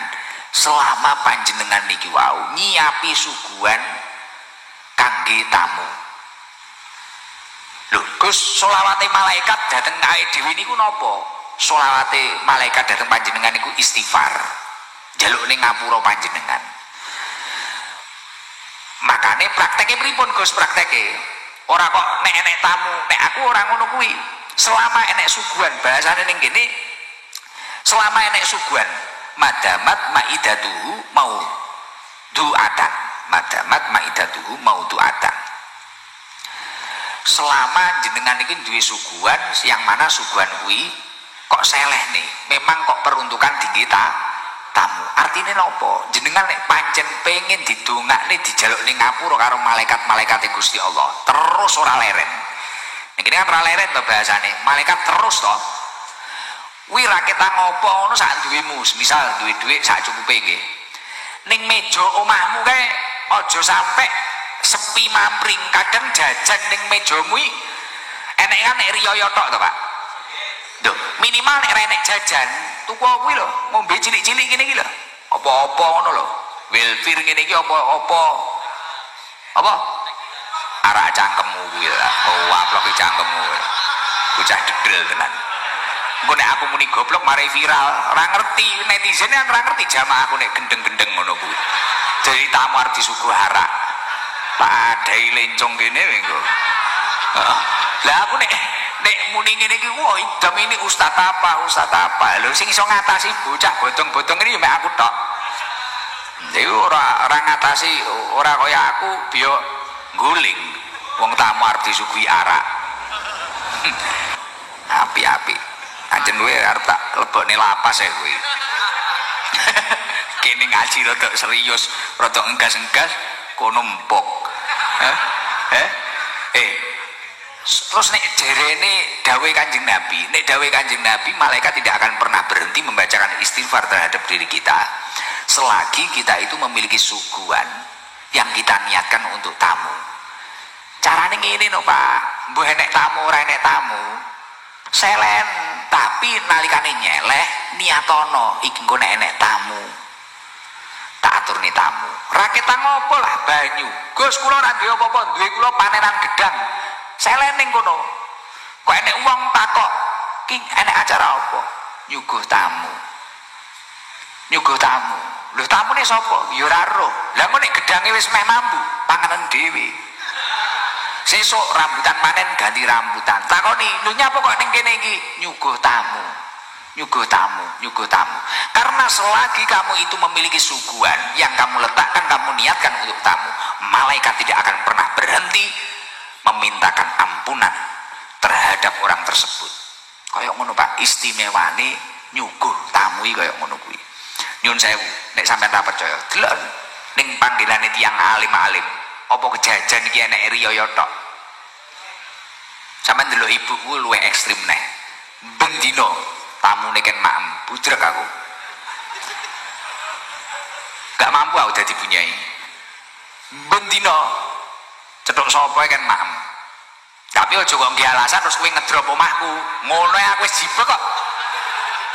selama panjenengan niki wau nyiapi suguhan kangge tamu. Lho, Gus, sholawate malaikat dateng awake dhewe niku napa? Sholawate malaikat dateng panjenengan niku istighfar. Njalukne ngapura panjenengan. Makane prakteke pripun Gus prakteke? Ora kok nek enek tamu, nek aku ora ngono kuwi. Selama enek suguhan, bahasane ning kene selama enek suguhan, madamat maidatuhu mau du'atan. Madamat maidatuhu mau du'atan. Selama jenengan iki duwe suguhan, yang mana suguhan kuwi kok seleh nih, memang kok peruntukan dingge tamu. Artine napa? Jenengan nek pancen pengen didongakne dijalukne ngapura karo malaikat-malaikate Gusti Allah, terus ora leren. Nek kene kan ora leren to bahasane, malaikat terus to. Kuwi ra ketang apa ngono sak duwemu, misal duwe dhuwit sak cukupe nggih. Ning meja omahmu kae aja sampe sepi mampring, kadang jajan ning mejamu iki enek kan nek riyaya tok to, Pak. Lho, minimal nek ra enek jajan, tuku kuwi lho, ngombe cilik-cilik ngene iki lho. Apa-apa ngono lho. Welfare ngene iki apa-apa. Apa? Arak cangkemmu kuwi lah. Oh, aploke cangkemmu. Bocah dedel tenan. Engko nek aku muni goblok mari viral, ora ngerti netizen kan ora ngerti jamaah aku nek gendeng-gendeng ngono kuwi. Jadi tamu arep disuguh arak. Tak adai lencong kene engko. Heeh. Lah aku nek muni ngene iki, wah idam ini ustaz apa, lho sing iso ngatasi bocah bodong-bodong ini ya mek aku tok. Iku ora ngatasi, ora kaya aku biyo guling wong tamu arep disuguhi arak. Api-api. Anjen kowe arep tak lebokne lapas ya kowe. Kene ngaji rada serius, rada enggas-enggas kono empuk. Terus nek jerene dawuhe Kanjeng Nabi, nek dawuhe Kanjeng Nabi malaikat tidak akan pernah berhenti membacakan istighfar terhadap diri kita selagi kita itu memiliki suguhan yang kita niatkan untuk tamu. Carane ngene no Pak, mbuh enek tamu ora enek tamu, selen tapi nalikane nyeleh niatono iki engko nek enek tamu tak aturne tamu. Raketang ngopo lah banyu. Gus kula ora duwe apa-apa, duwe kula panenan gedang. Selen ning kono. Kok enek wong takok, ki enek acara apa? Nyuguh tamu. Nyuguh tamu. Lho tamune sapa? Ya ora roh. Lah engko nek gedange wis meh mambu, panganan dhewe. Sesuk rambutan panen ganti rambutan. Takoni, lho nyapa kok ning kene iki? Nyuguh tamu. Nyuguh tamu, nyuguh tamu. Karena selagi kamu itu memiliki suguhan yang kamu letakkan, kamu niatkan untuk tamu, malaikat tidak akan pernah berhenti memintakan ampunan terhadap orang tersebut. Kaya ngono Pak, istimewane nyuguh tamu iki kaya ngono kuwi. Nyun sewu, nek sampean ra percaya, delok ning panggilane tiyang alim-alim, apa kejajan iki enek riyaya tok. Sampeyan delok ibuku luwih ekstrim neh. Ben dina tamune ken maem, budrek aku. Gak mampu aku dadi bunyai. Ben dina cethuk sapa kan maem. Tapi aja kok nggih alasan terus kowe ngedrop omahku. Ngono aku wis jibek kok.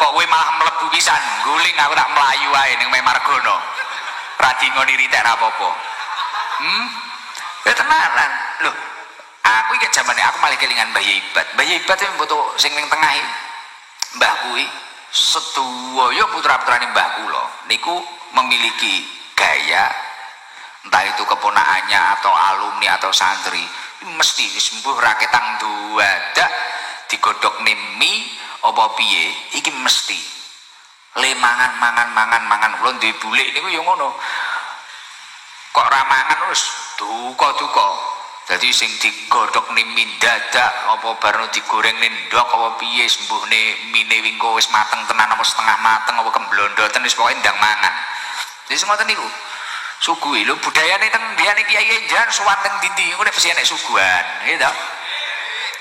Kok kowe malah mlebu pisan, guling aku tak mlayu ae ning Margono. Ra dingoni ritek ra apa-apa. Ya tenanan. Lho, aku iki jamane aku malah kelingan Mbah Ibat. Mbah Ibat iki mboto sing ning tengah iki. Mbah kuwi sedaya putra-putrane mbah kula niku memiliki gaya, entah itu keponakannya atau alumni atau santri, mesti wis mbuh raketang duwadak digodhog mie apa piye iki mesti le mangan mangan mangan mangan. Kula duwe bulik niku ya ngono, kok ora mangan wis duka-duka. Dadi sing digodhog mie dadak apa barno digoreng ndok apa piye mbuhne mine wingko wis mateng tenan apa setengah mateng apa kemblondoten wis pokoke ndang mangan. Wis ngoten niku. Suguhi lho budayane teng ndiyane kiai njan sowan teng ndi-ndi ngono mesti enek suguhan, nggih to.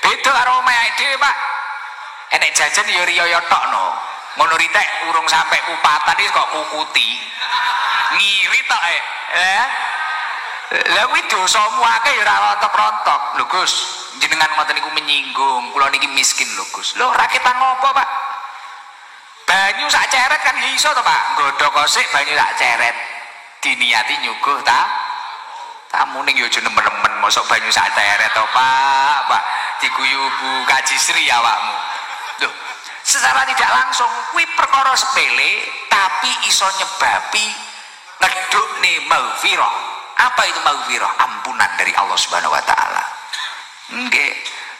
Beda karo omahe dhewe, Pak. Enek jajan ya riyaya tok no. Ngono ritek urung sampe kupatan iki kok kukuti. Ngiri tok eh. Lah kuwi dosamu akeh ya ora rontok-rontok. Lho Gus, jenengan ngoten niku menyinggung, kula niki miskin lho Gus. Lho ora ketang ngopo, Pak? Banyu sak ceret kan iso to, Pak. Nggodhok kosik banyu sak ceret. Diniati nyuguh ta tamu ning yo aja nemen-nemen mosok banyu sak ceret to, Pak. Pak diguyu Bu Kaji Sri awakmu. Lho, secara tidak langsung kuwi perkara sepele tapi iso nyebabi ngedukne maghfirah. Apa itu maghfirah? Ampunan dari Allah Subhanahu wa taala. Nggih,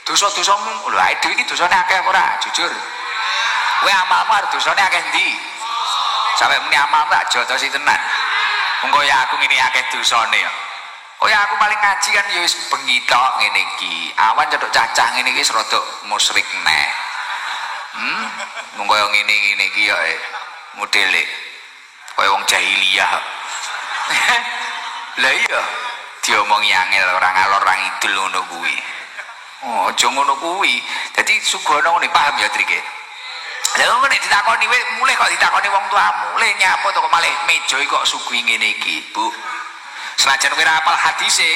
dosa-dosamu lho awake dhewe iki dosane akeh apa ora? Jujur. Kowe amalmu arep dosane akeh endi? Sampe muni amalmu tak jotosi tenan. Wong kaya aku ngene akeh dosane ya. Kaya aku paling ngaji kan ya wis bengi tok ngene iki. Awan cethuk cacah ngene iki wis rada musyrik neh. Wong kaya ngene-ngene iki ya modele. Kaya wong jahiliyah. Lah iya, diomongi angel ora ngalor ora ngidul ngono kuwi. Oh, aja ngono kuwi. Dadi sugono ngene paham ya trike. Lah ngono nek ditakoni kowe mulih kok ditakoni wong tuamu, le nyapa to kok malih meja iki kok suguhi ngene iki, Bu. Senajan kowe ora hafal hadise.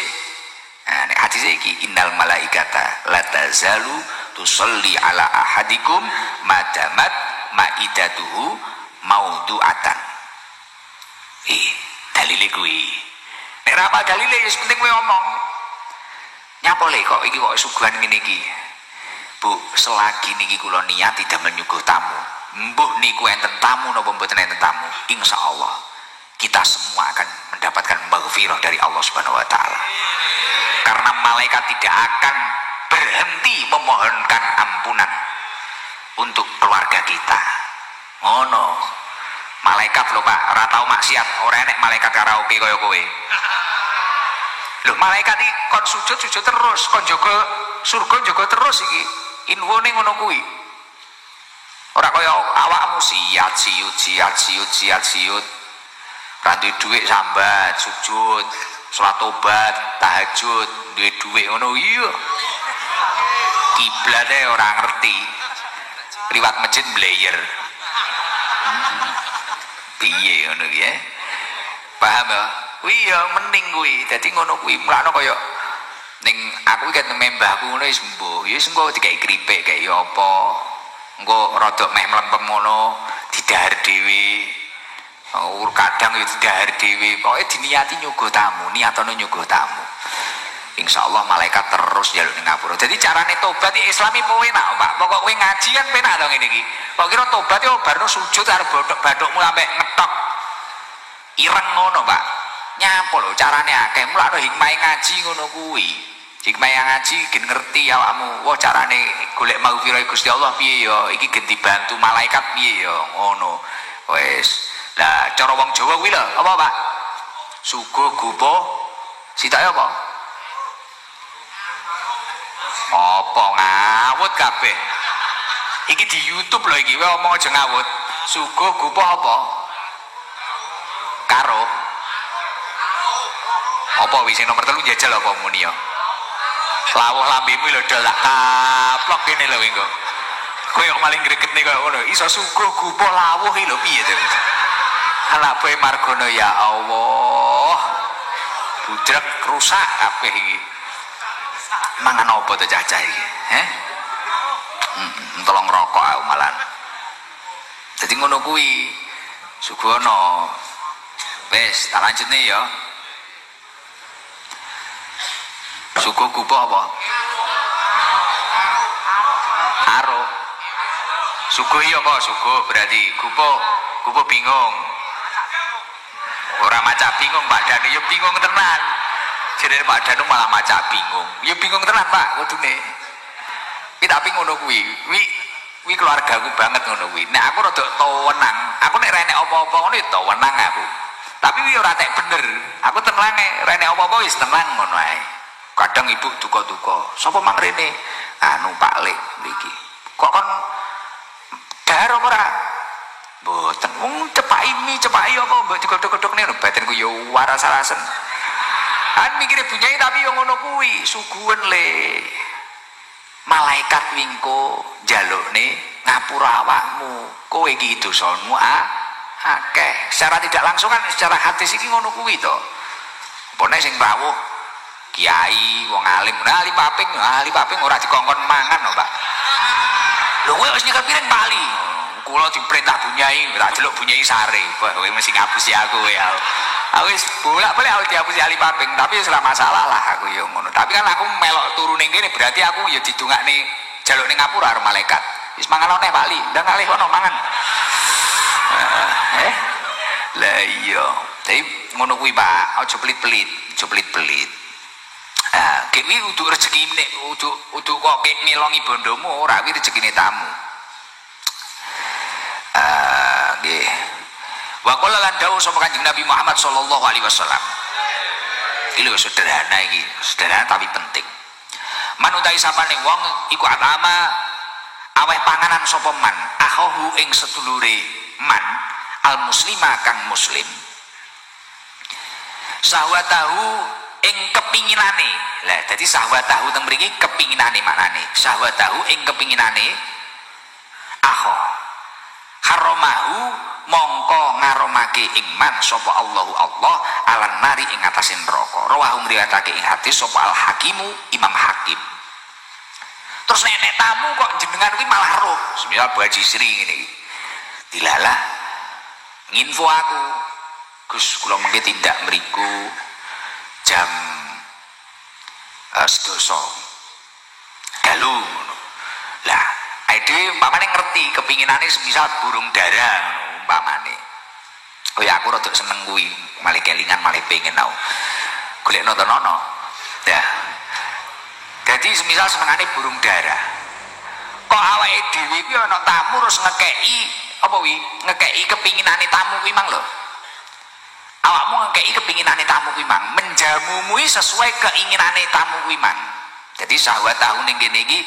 Nah, nek hadise iki innal malaikata la tazalu tusalli ala ahadikum madamat maidatuhu maudu'atan. Dalile kuwi. Nek ora hafal dalile wis penting kowe omong. Nyapa le kok iki kok suguhan ngene iki? Bu, selagi niki kula niat tidak menyuguh tamu, mbuh niku enten tamu napa mboten enten tamu, insyaallah kita semua akan mendapatkan maghfirah dari Allah Subhanahu wa taala. Karena malaikat tidak akan berhenti memohonkan ampunan untuk keluarga kita. Ngono. Malaikat lho Pak, ora tau maksiat, ora enek malaikat karaoke kaya kowe. Lho malaikat iki kon sujud-sujud terus, kon jaga surga jaga terus iki. Infone ngono kuwi. Ora kaya awakmu siat siut siat siut siat siut. Ra duwe dhuwit sambat, sujud, salat tobat, tahajud, duwe dhuwit ngono iya. Kiblate ora ngerti. Liwat masjid mbleyer. Piye ngono iki ya? Paham ya? Kuwi ya mending kuwi. Dadi ngono kuwi mulakno kaya ning aku iki ket mbahku ngono wis mbuh. Ya wis engko dikai kripik kaya apa. Engko rada meh mlempem ngono didahar dhewe. Oh, kadang ya didahar dhewe. Pokoke diniati nyuguh tamu, niatane nyuguh tamu. Insyaallah malaikat terus njaluk ning ngapura. Dadi carane tobat iki Islami po enak, Pak. Pokok kowe ngaji kan penak to ngene iki. Kok kira tobat yo barno sujud arep bathuk-bathukmu sampe ngetok ireng ngono, Pak. Nyapa lho carane akeh. Mulakno hikmahe ngaji ngono kuwi. Hikmahe ngaji gen ngerti awakmu. Wah, carane golek maghfirah Gusti Allah piye ya? Iki gen dibantu malaikat piye ya? Ngono. Wis. Lah cara wong Jawa kuwi lho, apa, Pak? Suguh gupo sitoke apa? Apa ngawut kabeh? Iki di YouTube lho iki, kowe omong aja ngawut. Suguh gupo apa? Karo. Apa wis sing nomor 3 njajal apa muni ya? Lawuh lambemu lho dol tak kaplok kene lho engko. Kowe kok maling gregetne koyo ngono. Iso suguh gupo lawuh iki lho piye to? Alah kowe margono ya Allah. Budrek rusak kabeh iki. Mangan apa to cah-cah iki? Heh? Tolong rokok aku malan. Dadi ngono kuwi. Sugono. Wis, tak lanjutne ya. Suguh gupo apa? Aro. Suguh iya apa? Suguh berarti gupo, gupo bingung. Ora maca bingung Pak Danu ya bingung tenan. Jenenge Pak Danu malah maca bingung. Ya bingung tenan Pak kudune. Kuwi tapi ngono kuwi. Kuwi keluargaku banget ngono kuwi. Nek aku rada wenang, aku nek ra enek apa-apa ngono ya wenang aku. Tapi kuwi ora tek bener. Aku tenange, ra enek apa-apa wis tenang ngono ae. Kadang ibu duka-duka, sapa mang rene? Anu Pak Lek mriki. Kok kon dahar apa ora? Mboten. Wong cepake Cepaki mie, cepaki apa mbok digodhog-godhogne lho batinku ya waras-arasen. Kan mikire bunyai tapi yo ngono kuwi, suguhen le. Malaikat wingko njalukne ngapura awakmu. Kowe iki dosamu akeh. Secara tidak langsung kan secara hadis iki ngono kuwi to. Opone sing rawuh kiai, wong alim. Nah, ahli paping ora dikongkon mangan lho, Pak. Lho kowe wis nyekel piring Pak Ali. Kula diperintah bunyai, tak delok bunyai sare. Kowe mesti ngapusi aku ya. Aku wis bolak-balik aku dihapusi ahli paping, tapi wis ora masalah lah aku ya ngono. Tapi kan aku melok turu ning kene berarti aku ya didongakne jaluk ning ngapura karo malaikat. Wis mangan oneh Pak Ali, ndang alih kono mangan. Lah iya. Jadi ngono kuwi Pak, aja pelit-pelit, aja pelit-pelit. Kuwi udu rezekine, udu kok ngelongi bondomu ora, kuwi rezekine tamu. Nggih. Wa qala lan dawuh sapa Kanjeng Nabi Muhammad sallallahu alaihi wasallam. Iki lho sederhana iki, sederhana tapi penting. Manutai sapane wong iku atama aweh panganan sapa man, akhahu ing sedulure man al muslima kang muslim. Sahwatahu ing kepinginane. Lah dadi sahwatahu teng mriki kepinginane maknane. Sahwatahu ing kepinginane akha. Haramahu mongko ngaromake ing man sapa Allahu Allah alan nari ing atase neraka. Rawahu ngriwayatake ing hadis sapa Al Hakimu Imam Hakim. Terus nek tamu kok jenengan kuwi malah roh. Semisal Bu Haji Sri ngene iki. Dilalah nginfo aku. Gus kula mengke tindak mriku jam 12 dalu ngono. Lah dhewe umpamane ngerti kepinginane semisal burung dara ngono umpamane. Oh ya aku rada seneng kuwi, malih kelingan malih pengen aku. Golek nonton ono. Lah. Dadi semisal senengane burung dara. Kok awake dhewe kuwi ana tamu terus ngekeki apa kuwi? Ngekeki kepinginane tamu kuwi mang lho. Awakmu ngekeki kepinginane tamu kuwi mang, menjamumu sesuai keinginane tamu kuwi mang. Jadi syahwat tahu ning kene iki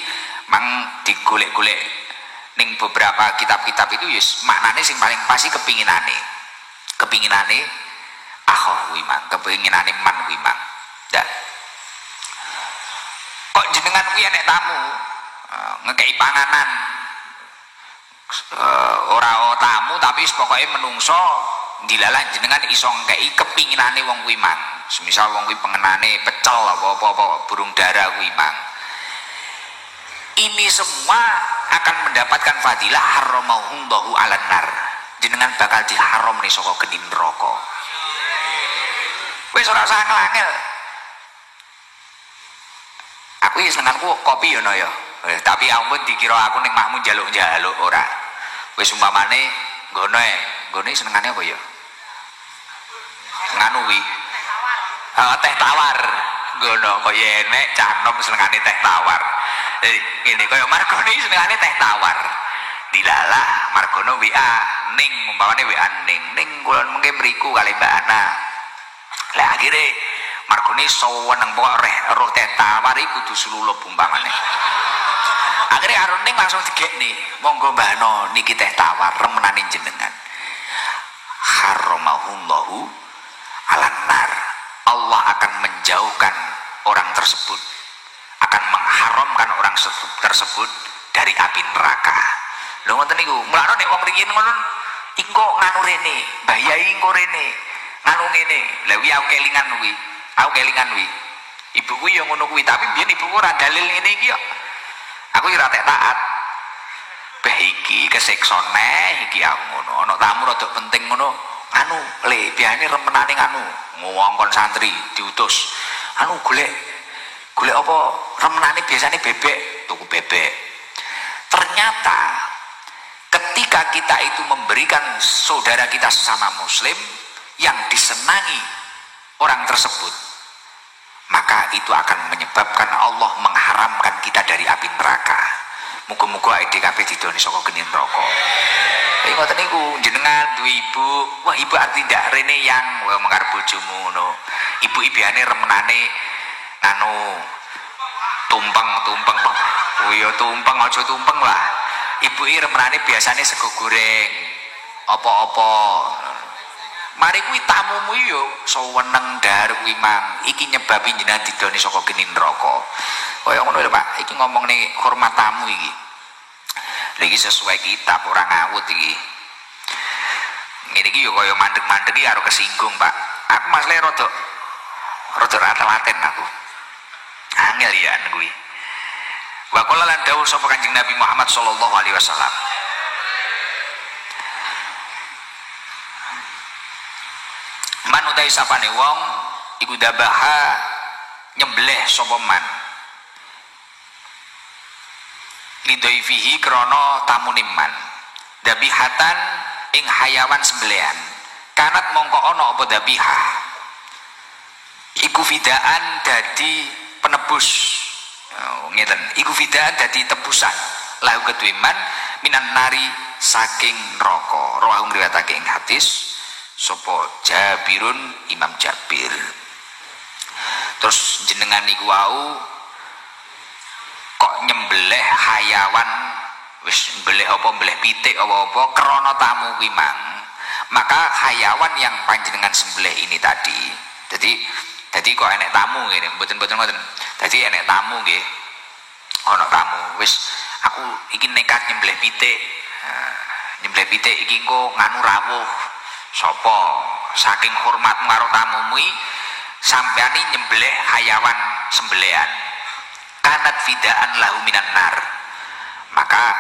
mang digolek-golek ning beberapa kitab-kitab itu ya maknane sing paling pasti kepinginane. Kepinginane akho kuwi mang, kepinginane man kuwi mang. Dah. Kok jenengan kuwi enek tamu ngekeki panganan ora tamu tapi pokoke menungso dilalah jenengan iso ngekeki kepinginane wong kuwi mang. Semisal wong kuwi pengenane pecel apa-apa burung dara kuwi mang. Ini semua akan mendapatkan fadilah haramahullahu 'alan nar. Jenengan bakal diharamne saka geni neraka. Wis ora usah angel-angel. Aku iki senenganku kopi ya no ya. Tapi ampun dikira aku ning mahmu njaluk-njaluk ora. Wis umpamane nggono e, nggone senengane apa ya? Nganu kuwi. Teh tawar. Nggono kaya enek cah nom senengane teh tawar. Ngene kaya Margono iki senengane teh tawar. Dilalah Margono WA ning umpamane WA ning ning kula mengke mriku kali Mbak Ana. Lah akhire Margone seneng pokok reh roh teh tawar iki kudu slulup umpamane. Akhire karo ning langsung digekne, monggo Mbak Ana niki teh tawar remenane jenengan. Haramahullahu 'alan nar. Allah akan menjauhkan orang tersebut, akan mengharamkan orang tersebut dari api neraka. Lho ngoten niku, mulane nek wong riyin ngono engko nganu rene, Mbah Yai engko rene, nganu ngene. Lah kuwi aku kelingan kuwi. Aku kelingan kuwi. Ibuku ya ngono kuwi, tapi mbiyen ibuku ora dalil ngene iki kok. Aku ora tek taat. Beh iki kesiksa neh iki aku ngono. Ana tamu rada penting ngono, anu le biasane remenane nganu, ngongkon santri diutus. Anu golek golek apa remenane biasane bebek, tuku bebek. Ternyata ketika kita itu memberikan saudara kita sesama muslim yang disenangi orang tersebut, maka itu akan menyebabkan Allah mengharamkan kita dari api neraka. Muga-muga IDKP didoni saka geni neraka. Iki ngoten niku jenengan duwe ibu, wah ibu arti ndak rene yang wah mengkar bojomu ngono. Ibu ibiyane remenane nganu tumpeng-tumpeng. Oh iya tumpeng aja tumpeng lah. Ibu iki remenane biasane sego goreng. Apa-apa. Mari kuwi tamumu yo seweneng dahar kuwi mang iki nyebabi jenengan didoni saka geni neraka. Kaya ngono lho Pak, iki ngomongne hormat tamu iki. Lha iki sesuai kitab ora ngawut iki. Ngene iki yo kaya mandek-mandek iki karo kesinggung Pak. Aku masle rada ra telaten aku. Angel ya kuwi. Wa qala lan dawuh sapa Kanjeng Nabi Muhammad sallallahu alaihi wasallam. Man utawi sapane wong iku dabaha nyembelih sapa man lidaifihi krana tamune man dabihatan ing hayawan sembelihan kanat mongko ana apa dabihah iku fidaan dadi penebus. Oh, ngeten iku fidaan dadi tebusan lahu keduwe man minan nari saking neraka. Rawahu ngriwayatake ing hadis sapa Jabirun Imam Jabir. Terus jenengan niku wau kok nyembelih hayawan wis nyembelih apa mbelih pitik apa-apa krana tamu kuwi mang, maka hayawan yang panjenengan sembelih ini tadi jadi kok enek tamu ngene mboten-mboten ngoten. Dadi enek tamu nggih, ana tamu wis aku iki nekat nyembelih pitik. Nyembelih pitik iki engko nganu rawuh sapa saking hormatmu karo tamumu sampeyan nyembelih hayawan sembelihan kanat fidaan lahu minan nar, maka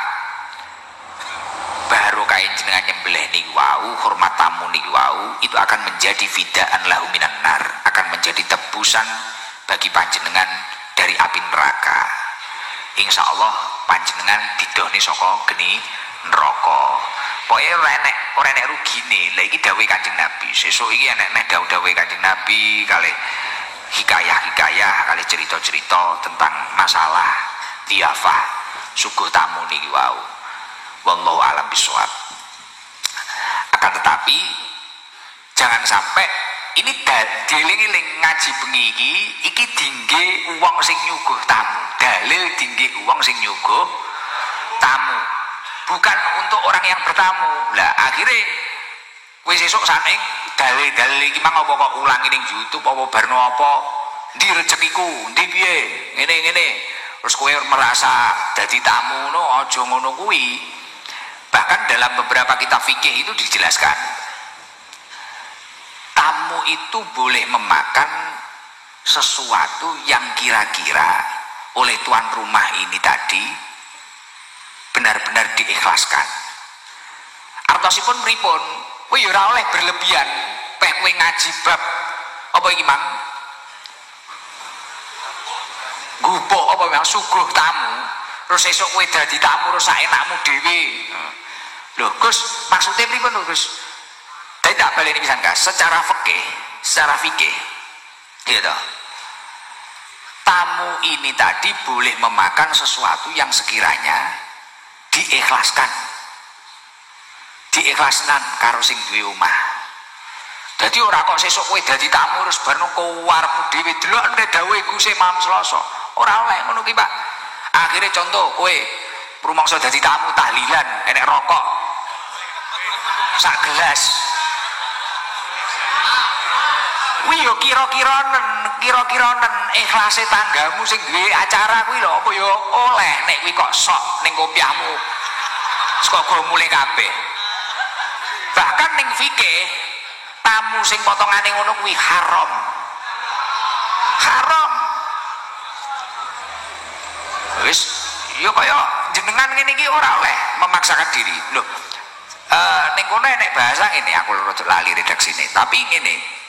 baru kain jenengan nyembelih niku wau hormat tamu niku wau itu akan menjadi fidaan lahu minan nar, akan menjadi tebusan bagi panjenengan dari api neraka. Insyaallah panjenengan didohne saka geni neraka. Pokoke ora enek rugine. Lah iki dawuhe Kanjeng Nabi. Sesuk iki enek neh dawuh-dawuhe Kanjeng Nabi kalih hikayah-hikayah kalih cerita-cerita tentang masalah diafah suguh tamu niki wau. Wallahu a'lam bishawab. Akan tetapi jangan sampai ini dieling-eling ngaji bengi iki dingge wong sing nyuguh tamu. Dalil dingge wong sing nyuguh tamu. Bukan untuk orang yang bertamu. Lah akhirnya kowe sesuk saking dalil-dalil iki mang apa kok ulangi ning YouTube apa barno apa ndi rezekiku, ndi piye, ngene-ngene. Terus kowe merasa dadi tamu ngono, aja ngono kuwi. Bahkan dalam beberapa kitab fikih itu dijelaskan tamu itu boleh memakan sesuatu yang kira-kira oleh tuan rumah ini tadi benar-benar diikhlaskan. Artosipun pripun? Kowe ya ora oleh berlebihan. Peh kowe ngaji bab apa iki mang? Gupuk apa mang suguh tamu. Terus esuk kowe dadi tamu terus saenakmu dhewe. Lho Gus, maksudnya pripun lho Gus? Dadi tak baleni pisan Gas, secara fikih gitu. Tamu ini tadi boleh memakan sesuatu yang sekiranya diikhlaskan, diikhlasnan karo sing duwe omah. Dadi ora kok sesuk kowe dadi tamu terus barno kowarmu dhewe delok nek dawuhe Gusti Malam Selasa. Ora oleh ngono ki, Pak. Akhire contoh kowe rumangsa dadi tamu tahlilan enek rokok sak gelas. Kuwi yo kira-kiranen ikhlase tanggamu sing duwe acara kuwi lho apa yo oleh nek kuwi kok sok ning kopiahmu saka go mulih kabeh. Bahkan ning fikih tamu sing potongane ngono kuwi haram. Haram. Wis yo kaya jenengan ngene iki ora oleh memaksakan diri. Lho, ning kono enek bahasa ngene aku rada lali redaksine, tapi ngene.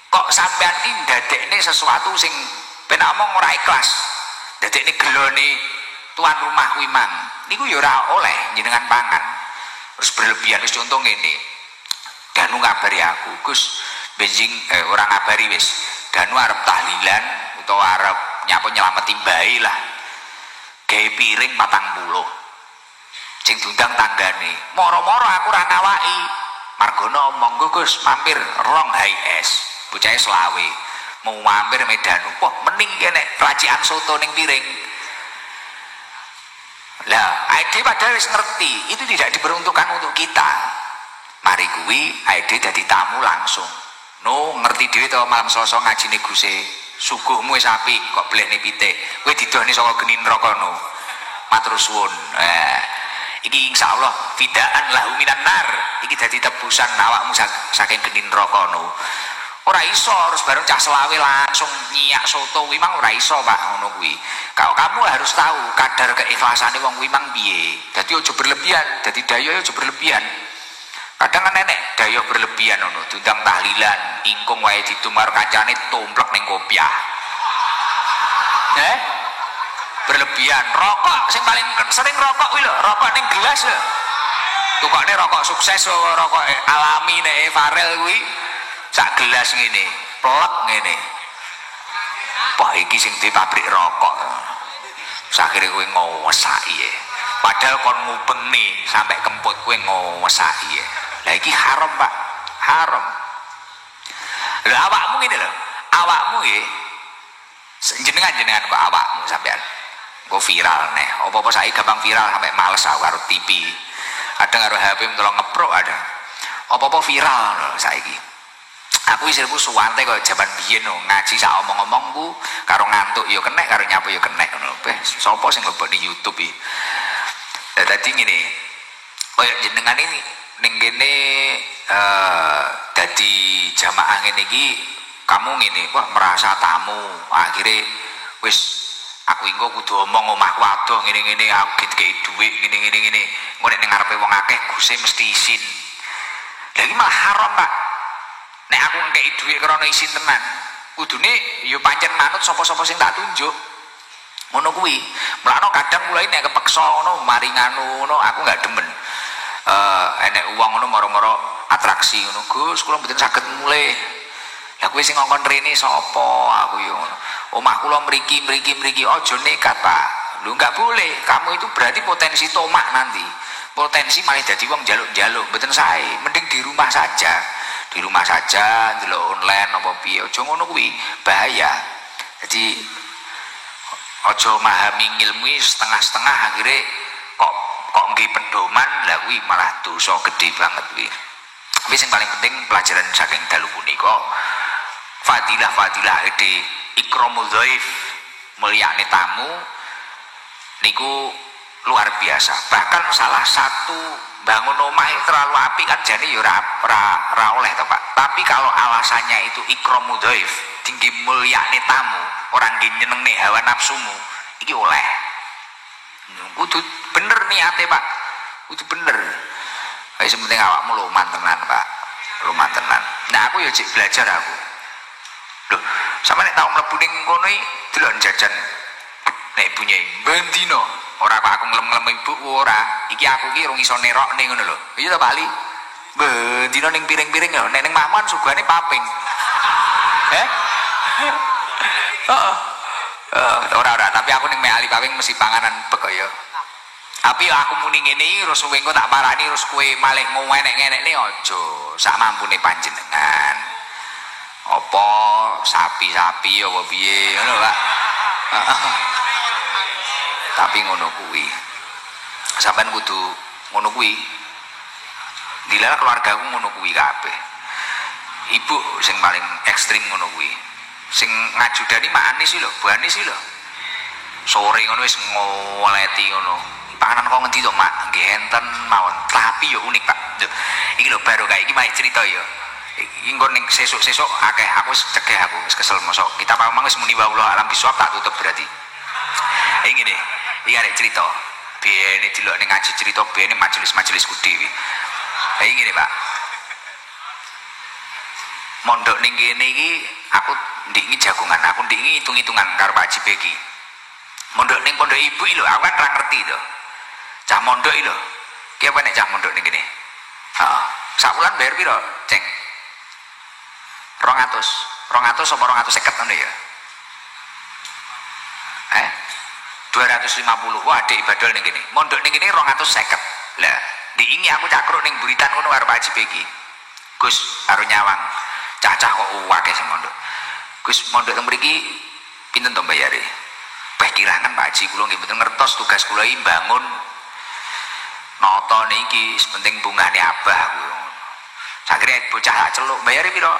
Kok sampean iki ndadekne sesuatu sing ben omong ora ikhlas. Ndadekne gelone tuan rumah kuwi mang. Niku ya ora oleh jenengan pangan. Terus berlebihan wis contoh ngene. Danu ngabari aku, Gus, benjing ora ngabari wis. Danu arep tahlilan utawa arep nyapa nyelameti mbae lah. Gawe piring 40. Sing diundang tanggane. Moro-moro aku ora ngawaki. Margono monggo Gus mampir rong HS. Bocahe selawe mau mampir Medanu. Wah, mending iki nek racikan soto ning piring. Lah, ID padahal wis ngerti, itu tidak diperuntukkan untuk kita. Mari kuwi awake dadi tamu langsung. No ngerti dhewe to malam Selasa ngajine Guse. Suguhmu wis apik kok blehne pitik. Kowe didohne saka geni neraka no. Matur suwun. Iki insyaallah fidaan lahu minan nar. Iki dadi tebusan awakmu saking geni neraka no. Ora iso harus bareng cah selawe langsung nyiak soto kuwi mang ora iso Pak ngono kuwi. Kalau kamu harus tahu kadar keikhlasannya wong kuwi mang piye. Dadi aja berlebihan, dadi dayo aja berlebihan. Kadang kan nenek dayo berlebihan ngono, diundang tahlilan, ingkung wae didum karo kancane tumplek ning kopiah. Berlebihan. Rokok sing paling sering rokok kuwi lho, rokok ning gelas lho. Tukokne rokok sukses rokok alami nek Farel kuwi. Sak gelas ngene, plek ngene. Wah iki sing di pabrik rokok. Akhire kowe ngowesaki ya. Padahal kon ngubengne sampai kemput kowe ngowesaki ya. Lah iki haram, Pak. Haram. Lho awakmu ngene lho. Awakmu nggih. Jenengan-jenengan kok awakmu sampean. Engko viral neh. Apa-apa saiki gampang viral sampai males aku karo TV. Kadang karo HP tolong ngeprok ada. Apa-apa viral lho saiki. Aku isirku suwante kaya jaman biyen no, ngaji sak omong-omongku karo ngantuk ya kenek karo nyapu ya kenek ngono. Beh, sapa sing mlebokne YouTube iki? Lah dadi ngene. Kaya jenengan ini ning kene dadi jamaah ngene iki kamu ngene, wah merasa tamu. Akhire wis aku engko kudu omong omahku adoh ngene-ngene aku dikeki dhuwit ngene-ngene ngene. Engko nek ning ngarepe wong akeh guse mesti isin. Lah iki malah haram, Pak. Nek aku ngekeki dhuwit krana isin tenan, kudune ya pancen manut sapa-sapa sing tak tunjuk. Ngono kuwi. Mulane kadang kula nek kepeksa ngono mari nganu ngono aku enggak demen. Enek uang ngono moro-moro atraksi ngono, Gus, kula mboten saged mulih. Lah kowe sing ngongkon rene sapa? Aku ya ngono. Omah kula mriki mriki mriki aja nekat, Pak. Lho enggak boleh. Kamu itu berarti potensi tomak nanti. Potensi malah dadi wong njaluk-njaluk, mboten sae. Mending di rumah saja. Di rumah saja ndelok online apa piye aja ngono kuwi bahaya. Jadi aja memahami ngilmu setengah-setengah akhirnya kok nggih pedoman lah kuwi malah dosa gede banget kuwi. Tapi sing paling penting pelajaran saking dalu punika fadilah-fadilah gede ikramul dhaif mulyane tamu niku luar biasa. Bahkan salah satu bangun omah itu terlalu apik kan jane ya ora oleh to Pak. Tapi kalau alasannya itu ikramul dhaif, tinggi mulyane tamu, orang nggih nyenengne hawa nafsumu, iki oleh. Kudu bener niate Pak. Kudu bener. Wis penting awakmu luman tenan Pak. Luman tenan. Nah aku ya cek belajar aku. Loh, sampe nek tau mlebu ning kono iki delok jajan nek punya bendino. Ora kok aku nglem-nglem ibuku ora. Iki aku iki rung iso nerokne ngono lho. Iya ta Pak Ali? Bendino ning piring-piring lho, nek ning mahman suguhane paping. Heeh. Ora-ora, tapi aku ning Mek Ali paping mesti panganan bek kok ya. Tapi aku muni ngene iki terus kowe engko tak parani terus kowe malih ngowenek-ngenekne aja. Sak mampune panjenengan. Apa sapi-sapi apa piye ngono Pak. Tapi ngono kuwi. Sampeyan kudu ngono kuwi. Dilala keluargaku ngono kuwi kabeh. Ibu sing paling ekstrim ngono kuwi. Sing ngajudani Mak Anis lho, Bu Anis lho. Sore ngono wis ngoleti ngono. Panganan kok ngendi to, Mak? Nggih enten mawon. Tapi yo unik, Pak. Lho, iki lho baru kae iki mari cerita ya. Iki engko ning sesuk-sesuk akeh aku wis cegah aku wis kesel mosok. Kita memang wis muni wa Allah alam biswab tak tutup berarti. Iki ngene. Iki arek cerita. Biyene delok ning ngaji cerita biyene majelis-majelisku dhewe. Iki ngene, Pak. Mondok ning kene iki aku ndiki jagongan, aku ndiki hitung-hitungan karo Pak Haji Beki. Mondok ning pondok ibu iki lho, aku kan ora ngerti to. Cah mondok iki lho. Ki apa nek cah mondok ning kene? Heeh. Sak wulan bayar piro, Ceng? 200. 200 apa 250 ngono ya? 250. Wah, adik ibadol ning kene. Mondok ning kene 250. Lah, diingi aku cakruk ning buritan ngono karo Pak Haji Beki. Gus karo nyawang. Cacah kok akeh sing mondok. Gus mondok teng mriki pinten to bayare? Beh kirangan Pak Haji kula nggih mboten ngertos tugas kula iki bangun nata niki penting bungane abah aku. Akhire bocah tak celuk, bayare piro?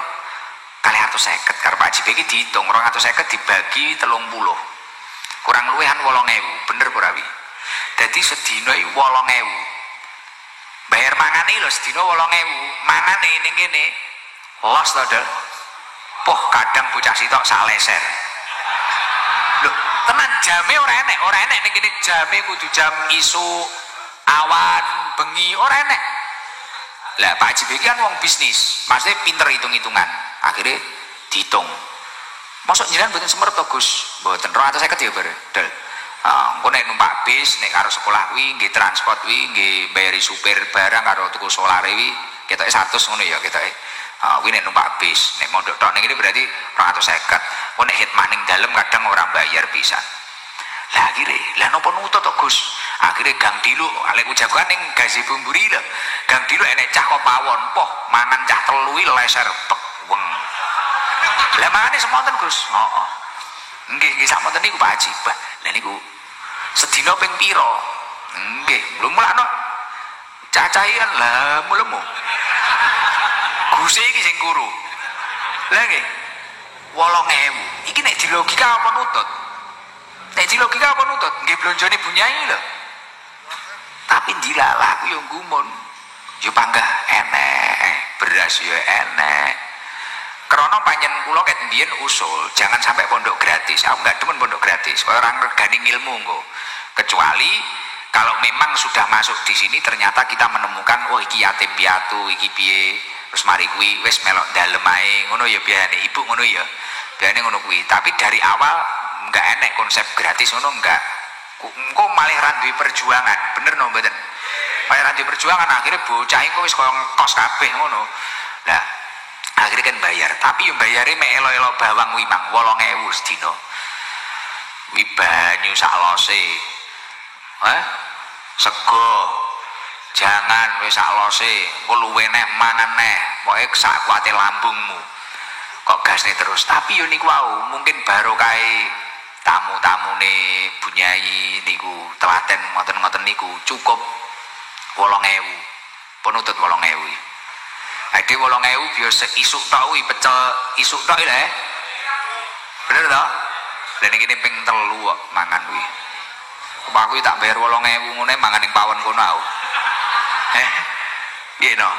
250 karo Pak Haji iki diitung 250 dibagi 30. Kurang luwihan 8.000, bener ora wi? Dadi sedina iki 8.000. Bayar mangane lho sedina 8.000, mangane ning kene los to, Dol. Poh kadang bocah sitok sak leser. Lho, tenan jame ora enek ning kene jame kudu jam isuk, awan, bengi ora enek. Lah Pak Haji Beki kan wong bisnis, maksudnya pinter hitung-hitungan. Akhirnya dihitung. Mosok jenengan mboten semerep to, Gus? Mboten 250 ya, Bar. Dol. Ah, engko nek numpak bis, nek karo sekolah kuwi nggih transport kuwi nggih bayari supir barang karo tuku solare kuwi ketoke 100 ngono ya ketoke. Ah, kuwi nek numpak bis, nek mondok tok ning kene berarti 250. Engko nek khidmah ning dalem kadang ora bayar pisan. Lah akhire, lah napa nutut to, Gus? Akhire gang diluk, alek jagoan ning gazebo mburi lho. Gang diluk enek cah kok pawon, poh mangan cah telu iki leser pek weng. Lah mangane semonten, Gus. Heeh. Nggih, nggih sakmonten niku Pak Haji. Bah, lah niku sedina ping pira? Nggih, lho mulakno cacahe kan lah mulemu. Guse iki sing kuru. Lah nggih. 8.000. Iki nek dilogika apa nutut? Nek dilogika apa nutut? Nggih blonjone bunyai lho. Tapi ndilalah aku yo gumun. Yo panggah enek, beras yo enek. Krana panjen kula ket mbiyen usul, jangan sampai pondok gratis. Aku enggak demen pondok gratis. Ora ngregani ilmu engko. Kecuali kalau memang sudah masuk di sini ternyata kita menemukan oh iki yatim piatu, iki piye, terus mari kuwi wis melok dalem ae, ngono ya biasane ibu ngono ya. Biasane ngono kuwi. Tapi dari awal enggak enek konsep gratis ngono enggak. Engko malih ra duwe perjuangan, bener no mboten? Malih ra duwe perjuangan akhirnya bocah engko wis koyo ngkos kabeh ngono. Lah akhirnya kan bayar, tapi yo bayare mek elo-elo bawang kuwi mang 8.000 sedina. Kuwi banyu sak lose. Hah? Sego. Jangan wis sak lose, engko luwe neh mangan neh, pokoke sak kuwate lambungmu. Kok gasne terus. Tapi yo niku wau, mungkin barokahe tamu-tamune bunyai niku telaten ngoten-ngoten niku cukup 8.000. Penutut 8.000. Ade 8.000 biasa isuk tok kuwi pecel isuk tok lho. Bener to? Lah niki ping 3 kok mangan kuwi. Apa aku tak bayar 8.000 ngene mangan ning pawon kono aku. Piye no?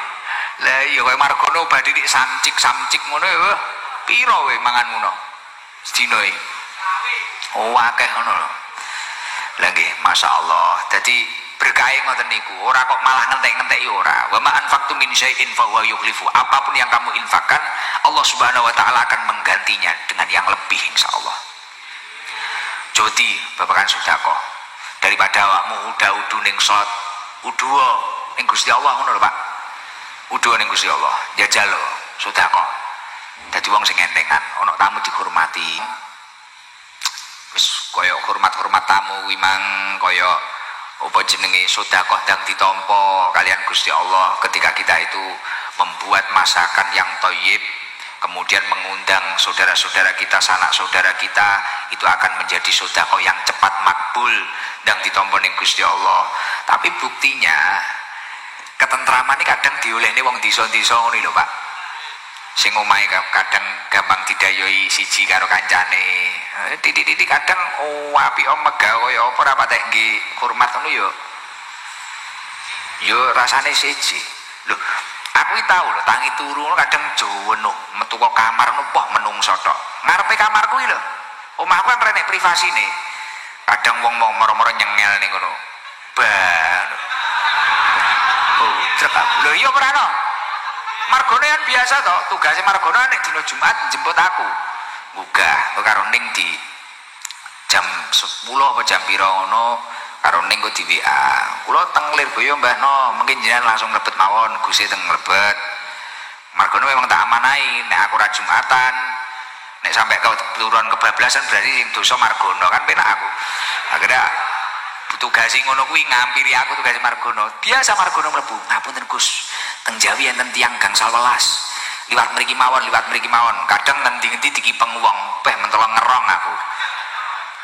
Lah iya koyo margono badhe dik samcik-samcik ngono ya. Piro kowe mangan ngono? Sedina iki. Oh akeh ngono lho. Lah nggih, masyaallah. Dadi berkahe ngoten niku, ora kok malah ngentek-ngenteki ora. Wa ma anfaqtum min syai'in fa huwa yukhlifu. Apapun yang kamu infakkan, Allah Subhanahu wa taala akan menggantinya dengan yang lebih insyaallah. Jodi babagan sedekah. Daripada awakmu uda-udu ning salat, uduwa ning Gusti Allah ngono lho, Pak. Uduwa ning Gusti Allah, jajal lho sedekah. Dadi wong sing entengan, ana tamu dihormati. Wis kaya hormat-hormat tamu kuwi mang kaya apa jenenge sedekah ndang ditampa kalian Gusti Allah ketika kita itu membuat masakan yang thayyib, kemudian mengundang saudara-saudara kita, sanak saudara kita, itu akan menjadi sedekah yang cepat makbul ndang ditampa ning Gusti Allah. Tapi buktinya ketentraman ini kadang diolehne wong desa-desa ngono lho, Pak. Sing omahe kadang gampang didayoi siji karo kancane. Titik-titik kadang oh apik megah kaya apa ora patek nggih hormat ngono ya. Ya rasane siji. Lho, aku iki tau lho tangi turu ngono kadang jenuh, metu kok kamar ngono poh menungso tok. Ngarepe kamar kuwi lho. Omahku kan renek privasine. Kadang wong mau moro-moro nyengel ning ngono. Bah. Oh, trek aku. Lho iya ora no? Margono kan biasa toh, tugasnya Margono nek dina Jumat jemput aku. Nggugah karo ning di jam 10 apa jam pira ngono karo ning kok di WA. Kula teng Lirboyo Mbah No, mungkin jenengan langsung mlebet mawon, Guse teng mlebet. Margono memang tak amanahi nek aku ora Jumatan, nek sampai keturun kebablasan berarti sing dosa Margono kan penak aku. Akhirnya tugasi ngono kuwi ngampiri aku tugasi Margono. Biasa Margono mlebu. Ngapunten Gus, teng Jawi enten tiyang gangsal welas. Liwat mriki mawon, liwat mriki mawon. Kadang ngendi-ngendi dikipeng wong, peh mentolo ngerong aku.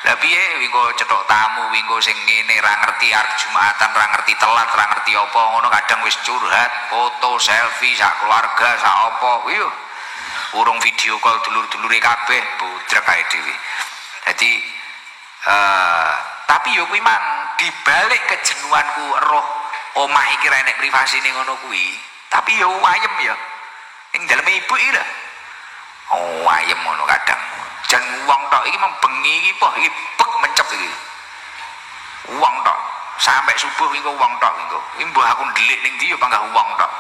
Lah Lah piye wingko cethuk tamu, wingko sing ngene ra ngerti arep Jumatan, ra ngerti telat, ra ngerti apa ngono, kadang wis curhat, foto, selfie sak keluarga, sak apa. Iya. Urung video call dulur-dulure kabeh, budrek ae dhewe. Dadi tapi yo kuwi mang dibalik kejenuhanku roh omah iki ra enek privasine ngono kuwi. Tapi yo ayem ya. Ing daleme ibu iki lho. Oh, ayem ngono kadang. Jan wong tok iki membengi iki poh iki bek mencep iki. Wong tok sampai subuh iki wong tok iki. Iki mbuh aku ndelik ning ndi ya panggah wong tok.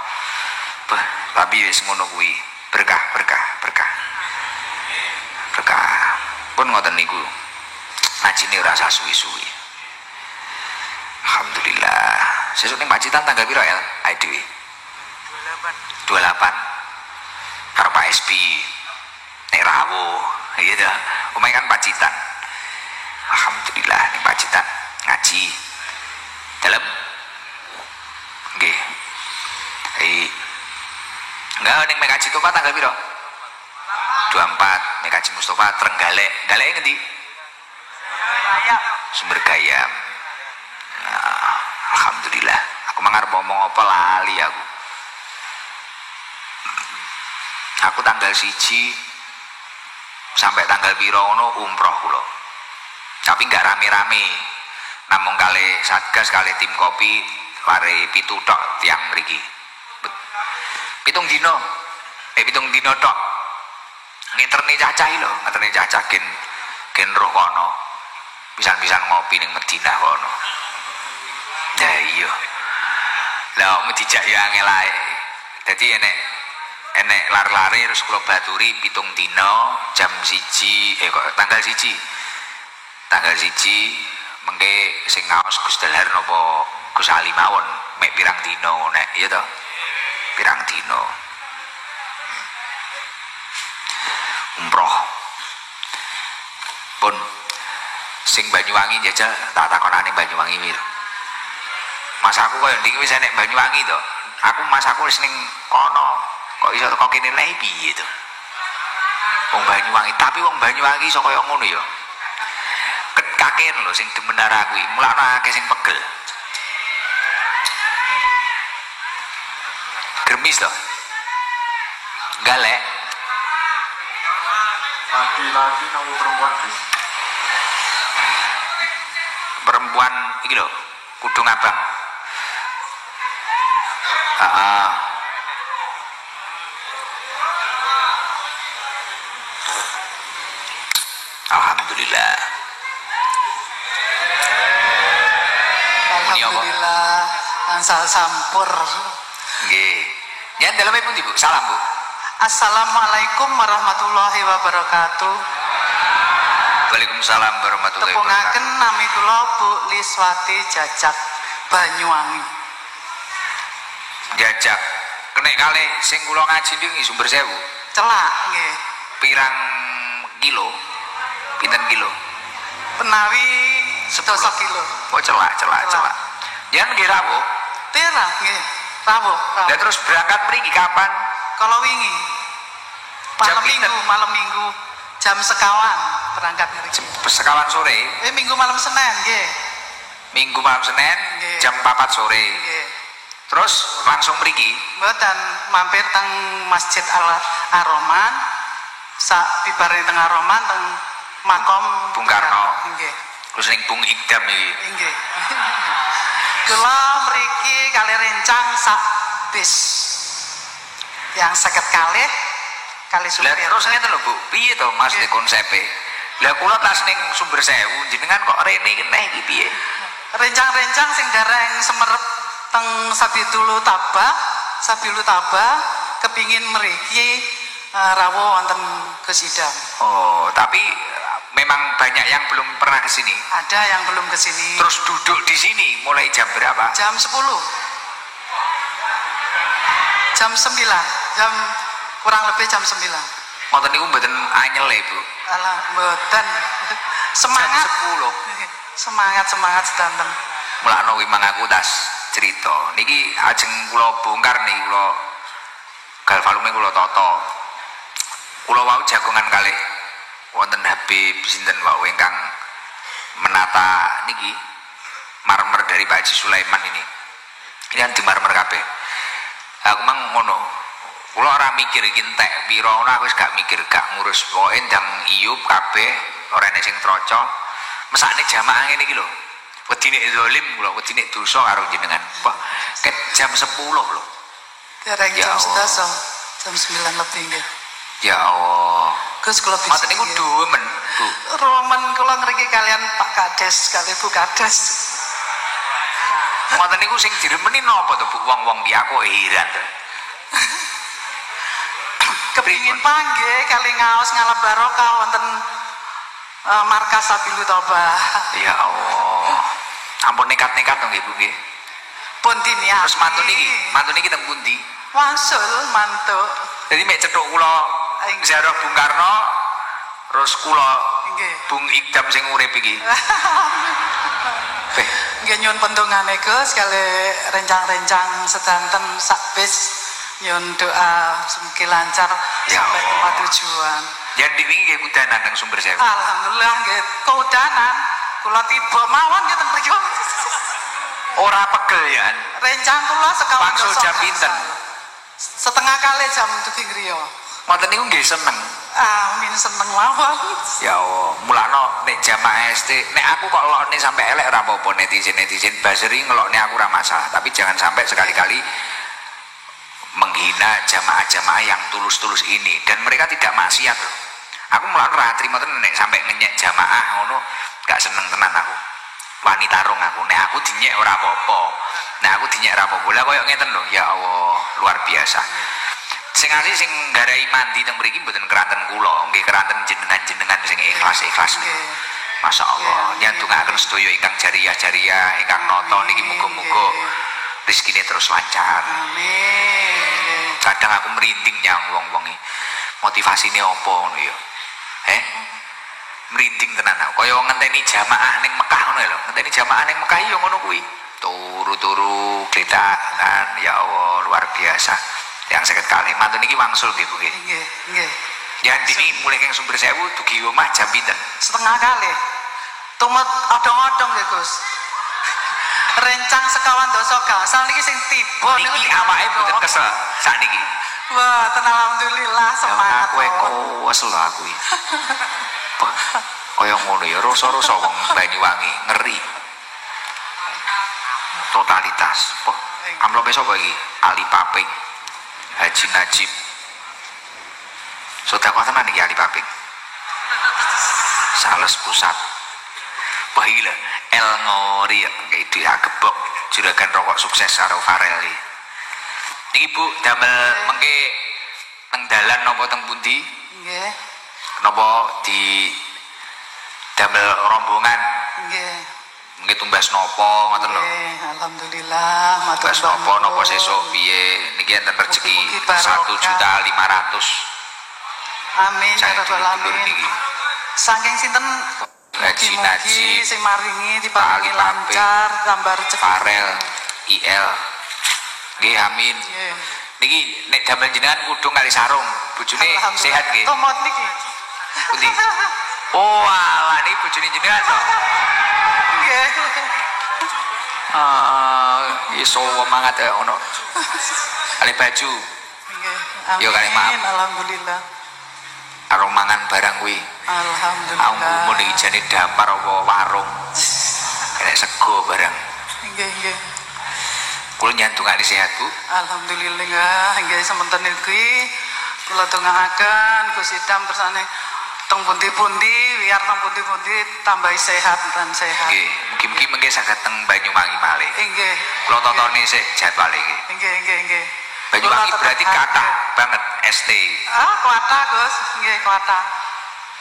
Beh, tapi wis ngono kuwi. Berkah, berkah, berkah. Berkah. Pun ngoten niku. Ngajine ora usah suwi-suwi. Alhamdulillah. Sesuk ning Pacitan tanggal piro ya? Ae dhewe. 28. 28. Karo Pak SB. Nek rawuh, gitu. Omahe kan Pacitan. Alhamdulillah ning Pacitan ngaji. Dalem. Nggih. Enggak ning Mekaji Topa tanggal piro? 24. Mekaji Mustafa Trenggalek. Galeke ngendi? Sumber Gayam. Nah, alhamdulillah. Aku mangarep ngomong apa lali aku. Aku tanggal 1 sampai tanggal piro ngono umroh kula. Tapi enggak rame-rame. Namung kali satgas kali tim kopi lare 7 tok tiyang mriki. 7 dino. 7 dino tok. Ngeterne cacah iki lho, ngeterne cacah gen roh kono. Pisan-pisan ngopi ning Madinah kono. Lah iya. Lah wong dijak ya angel ae. Dadi enek lar-lare terus kula baturi 7 dina jam 1 kok tanggal 1. Tanggal 1 mengke sing ngaos Gus Dalhar napa Gus Ali mawon mek pirang dina nek iya to. Pirang dina. Umroh. Pun sing Banyuwangi jajal tak takonane Banyuwangi piro. Mas aku koyo ndi wis enek Banyuwangi to. Aku mas aku wis ning kono. Kok iso teko kene lha piye to? Wong Banyuwangi, tapi wong Banyuwangi iso koyo ngono ya. Kakean lho sing demen karo aku iki, mulakno akeh sing pegel. Germis to. Galek. Laki-laki nopo perempuan, Gus? Perempuan iki lho, kudung abang. Heeh. Alhamdulillah. Alhamdulillah, angsal sampur. Nggih. Yen daleme pundi, Bu? Salam, Bu. Assalamualaikum warahmatullahi wabarakatuh. Waalaikumsalam warahmatullahi wabarakatuh. Tepungaken nami kula Bu Liswati Jajak Banyuwangi. Jajak. Kenek kalih sing kula ngaji niki Sumber Sewu. Celak nggih. Pirang kilo? Pinten kilo? Penawi 10 kilo. Oh celak, celak, celak. Yen nggih rawuh? Tera nggih. Rawuh, rawuh. Lah terus berangkat mriki kapan? Kalau wingi. Malam minggu jam sekawan berangkat mriki. Sekawan sore? Minggu malam Senin nggih. Minggu malam Senin nggih. Jam 4 sore. Nggih. Terus langsung mriki? Mboten, mampir teng Masjid Al Aroman. Sak bibare teng Aroman teng makom Bung Karno. Nggih. Terus ning Bung Ikdam iki. Nggih. Kula mriki kali rencang sak bis. Yang 52 kali supir. Lah terus ngeten lho Bu, piye to Mas konsepe? Lah kula tas ning Sumber Sewu, jenengan kok rene iki neh iki piye? Rencang-rencang sing dereng semerep teng Sabidulu Tabah, Sabilu Tabah kepingin mriki rawuh wonten Gus Idam. Oh, tapi memang banyak yang belum pernah ke sini. Ada yang belum ke sini. Terus duduk di sini mulai jam berapa? Jam 10. Jam 9, jam kurang lebih jam 9. Ngoten niku mboten anyel e, Bu. Alah, mboten. Semangat. Jam 10. Semangat sedanten. Mulakno kuwi mang aku tas cerita. Niki ajeng kula bongkar niki kula galvalume kula tata. Kula wau jagongan kalih wonten Habib sinten wau ingkang Menata niki marmer dari Pak Haji Sulaiman ini. Ini kan di marmer kabeh. Aku mang ngono. Kula ora mikir iki entek pira ngono, aku wis gak mikir, gak ngurus. Pokoke ndang iyup kabeh, ora enek sing troco. Mesakne jamaah ngene iki lho. Wedine zalim kula, wedine dosa karo jenengan. Wah, ket jam 10 lho. Dereng Ya jam Allah. 11, jam 9 lebih nggih. Ya Allah. Gus kula bisa. Ngoten niku demen, Bu. Romen kula ngriki kalian Pak Kades kali Bu Kades. Ngoten niku sing diremeni napa to Bu wong-wong iki aku heran to. Kepingin panggih kali ngaos ngalap barokah wonten markas Sabilu Taubah. Ya Allah. Ampun nekat-nekat to nggih Bu nggih. Pun diniati. Terus mantun niki teng pundi? Wangsul mantuk. Jadi mek cethuk kula ziarah Bung Karno terus kula Nggih. Bung Ikdam sing urip iki. Beh, Nggih nyuwun pendongane Gus kali rencang-rencang sedanten sak bis nyuwun doa sumugi lancar Ya sampai Allah. tempat tujuan. Yen wingi nggih kudanan teng Sumber Sewu. Alhamdulillah nggih keudanan kula tiba mawon nggih teng mriku. Ora pegel ya. Rencang kula sekawan Wangsul dasa jam pinten? Setengah kali jam dugi griya. Ngoten niku nggih seneng. Amin seneng mawon. Ya Allah, mulakno nek jamaah ST, nek aku kok lokne sampai elek ora apa-apa netizen-netizen baseri ngelokne aku ora masalah, tapi jangan sampai sekali-kali menghina jamaah-jamaah yang tulus-tulus ini dan mereka tidak maksiat loh. Aku mulakno ora trimo tenan nek sampai ngenyek jamaah ngono, gak seneng tenan aku. Wani tarung aku, nek aku dinyek ora apa-apa. Nek aku dinyek ora apa-apa. Lah koyo ngeten lho, ya Allah, luar biasa. Sing asli sing nggarai mandi teng mriki mboten keranten kula, nggih keranten jenengan-jenengan sing ikhlas-ikhlas niku. Nggih. Masya Allah, Nggih, nyandungaken sedaya ingkang jariyah-jariyah, ingkang nata niki muga-muga rezekine terus lancar. Amin. Kadang aku merinding nyang wong-wong iki. Motivasine apa ngono ya? Merinding tenan aku. Kaya ngenteni jamaah ning Mekah ngono lho. Ngenteni jamaah ning Mekah ya ngono kuwi. Turu-turu gletakan, ya Allah luar biasa. Yang seket kalih mantun niki wangsul nggih Bu nggih. Nggih, nggih. Ya dini mulai keng Sumber Sewu dugi omah jam pinten? Setengah kali. Tumut odong-odong nggih Gus. Rencang sekawan dasa gangsal niki sing tiba niku Niki awake mboten kesel sakniki. Wah, ten alhamdulillah semangat. Aku kesel lho aku iki. Kaya ngono ya rasa-rasa wong Banyuwangi ngeri. Totalitas. Wah, amplope sapa iki? Ali Paping. Haji Najib. Sedekah tenan iki Ali Paping. Sales pusat. Wah iki lho, El Ngori kayak dhuwit agebok juragan rokok sukses karo Farel iki. Niki Bu damel mengke teng dalan napa teng pundi? Nggih. Napa di damel rombongan Nggih. mengke tumbas napa ngoten lho. Nggih, alhamdulillah matur Tumbas napa nuwun. napa sesuk piye niki enten rezeki Mugi-mugi barokah. 1.500.000. Amin ya Saya rabbal dulur-dulur alamin. niki. Saking sinten Haji mugi-mugi Najib, sing maringi diparingi Ali Paping, lancar, tambah rezeki. Farel, IL. Nggih amin. Nggih. Niki nek damel jenengan kudung kali sarung, bojone Alhamdulillah. sehat nggih. Tumut niki. Pundi? Oh, alah niki bojone jenengan to. Nggih. Ah, iso semangat ya ono. Kali baju, Nggih. Yo, kali maaf. Amin, alhamdulillah. karo mangan barang kuwi. Aku Alhamdulillah. ngumun iki jane dampar apa warung. Enek sego barang. Nggih, nggih. Kula nyandungane sehat, Bu. Alhamdulillah nggih semonten niki kula dongaaken Gus Idam kersane teng pundi-pundi biar teng pundi-pundi tambahi sehat dan sehat. Nggih, mugi-mugi mengke saged teng Banyuwangi malih. Nggih. Kula totone sik jadwale nggih. Nggih, nggih, nggih. Banyuwangi Kula tetep berarti hadir. kathah banget ST. Ah, kuatah Gus, nggih kuatah.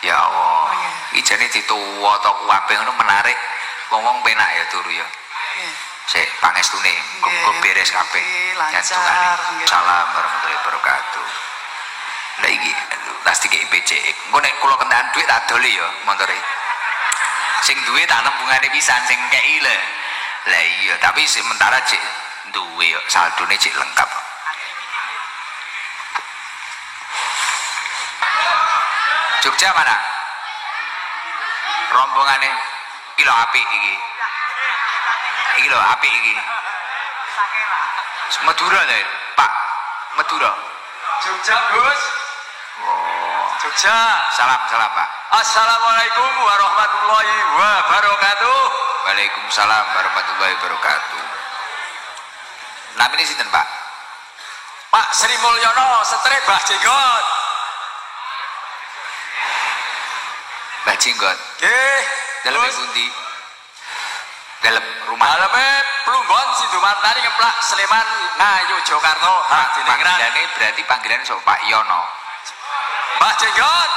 Ya Allah. Nggih. Iki jane dituwa to kabeh ngono menarik. Wong-wong penak ya turu ya. Nggih. Sik pangestune muga-muga Nggih, beres kabeh. mugi lancar, Jantungane. nggih. Salam warahmatullahi wabarakatuh. Lah iki tas dikeki PCX. Engko nek kula kentekan dhuwit tak doli ya montore. Sing duwe tak tembungane pisan sing kei lho. Lah iya, tapi sementara cek duwe yo saldone cek lengkap. Jogja mana? Rombongane. Iki lho apik iki. Iki lho apik iki. Madura lho, Pak. Madura. Jogja, Gus. Oh. Jogja. Salam, salam, Pak. Assalamualaikum warahmatullahi wabarakatuh. Waalaikumsalam warahmatullahi wabarakatuh. Namine sinten, Pak? Pak Sri Mulyono, setrek Mbah Jenggot. Mbah Jenggot. Nggih. Daleme pundi? Dalem rumah. Daleme Plumbon Sindumartani Ngeplak Sleman Ngayogyakarta. Panggilane berarti panggilan sapa Pak Yono? Mbah Jenggot.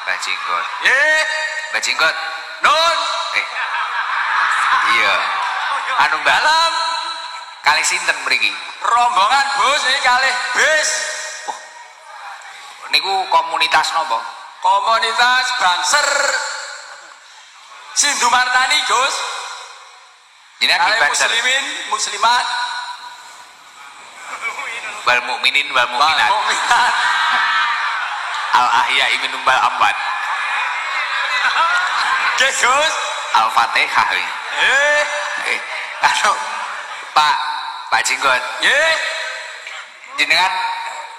Mbah Jenggot. Nggih. Mbah Jenggot. Nun. Iya. Anu Mbah. Dalem kalih sinten mriki? Rombongan bus iki kalih bis. Oh. Niku komunitas napa? Komunitas Banser Sindumartani, Gus. Jenengan di Banser. Muslimin, muslimat, wal mukminin wal mukminat. Mukminat. Al ahya minhum wal amwat. Nggih, Gus. Al-Fatihah. Anu Pak Jenggot. Nggih. Jenengan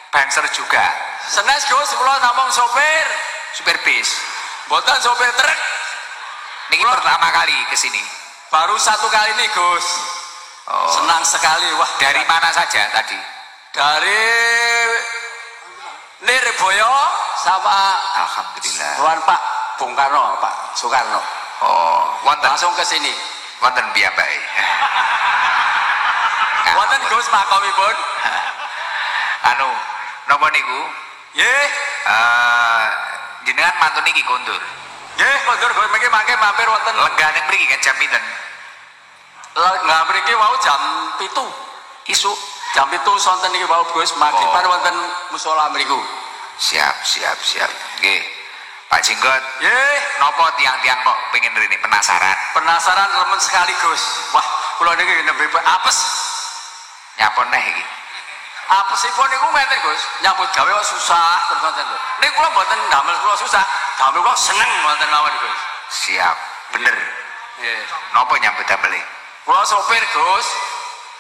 Banser juga. Senes, Gus, kula namung sopir. Supir bis. Mboten sopir truk. Niki pertama kali ke sini. Baru satu kali nih, Gus. Oh. Senang sekali. Wah, dari mana saja tadi? Dari Lirboyo sama alhamdulillah. Tuan Pak Bung Karno, Pak Soekarno. Oh, wonten. Langsung ke sini. Wonten piyambake. Wonten Gus makomipun. Anu, napa niku? Nggih. Jenengan mantun niki kondur. Nggih, kondur Gus mengki mangke mampir wonten lenggah ning mriki kan jam pinten? Lenggah mriki wau jam 7. Isuk jam 7 sonten niki wau Gus, magriban wonten musala mriku. Siap, siap, siap. Nggih. Pak Jenggot. Nggih. Napa tiang-tiang kok pengen rene penasaran? Penasaran remen sekali, Gus. Wah, kula niki nembe apes. Nyapa neh iki? Apesipun niku ngeten, Gus. Nyambut gawe kok susah terus ngoten lho. Nek kula mboten ndamel kula susah, damel kula seneng ngoten mawon, Gus. Siap, bener. Nggih. Napa nyambut damele? Kula sopir, Gus.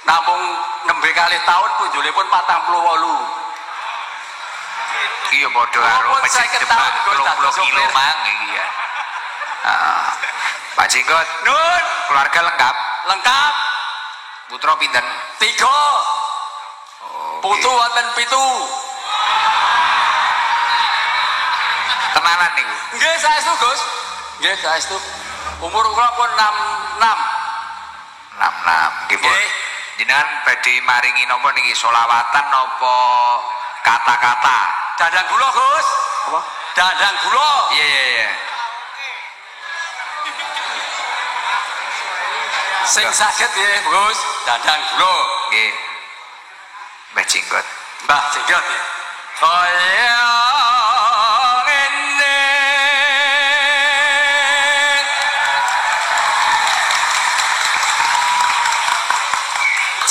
Namung nembe kalih taun punjulipun 48. Iya padha karo masjid Demak 30 kilo mang iki ya. Heeh. Pak Jenggot, nun, keluarga lengkap? Lengkap. Putra pinten? 3. Oh, putu wonten 7. Tenanan niku. Nggih, saestu, Gus. Nggih, saestu. Umur kula pun 66. 66. Nggih, pun. Jenengan badhe maringi napa niki selawatan napa kata-kata? Dandang gula, Gus. Apa? Dandang gula. Iya, iya, iya. Sing saged nggih, Gus. Dandang gula. Nggih. Mbah Jenggot. Mbah Jenggot nggih. Kaya ngene.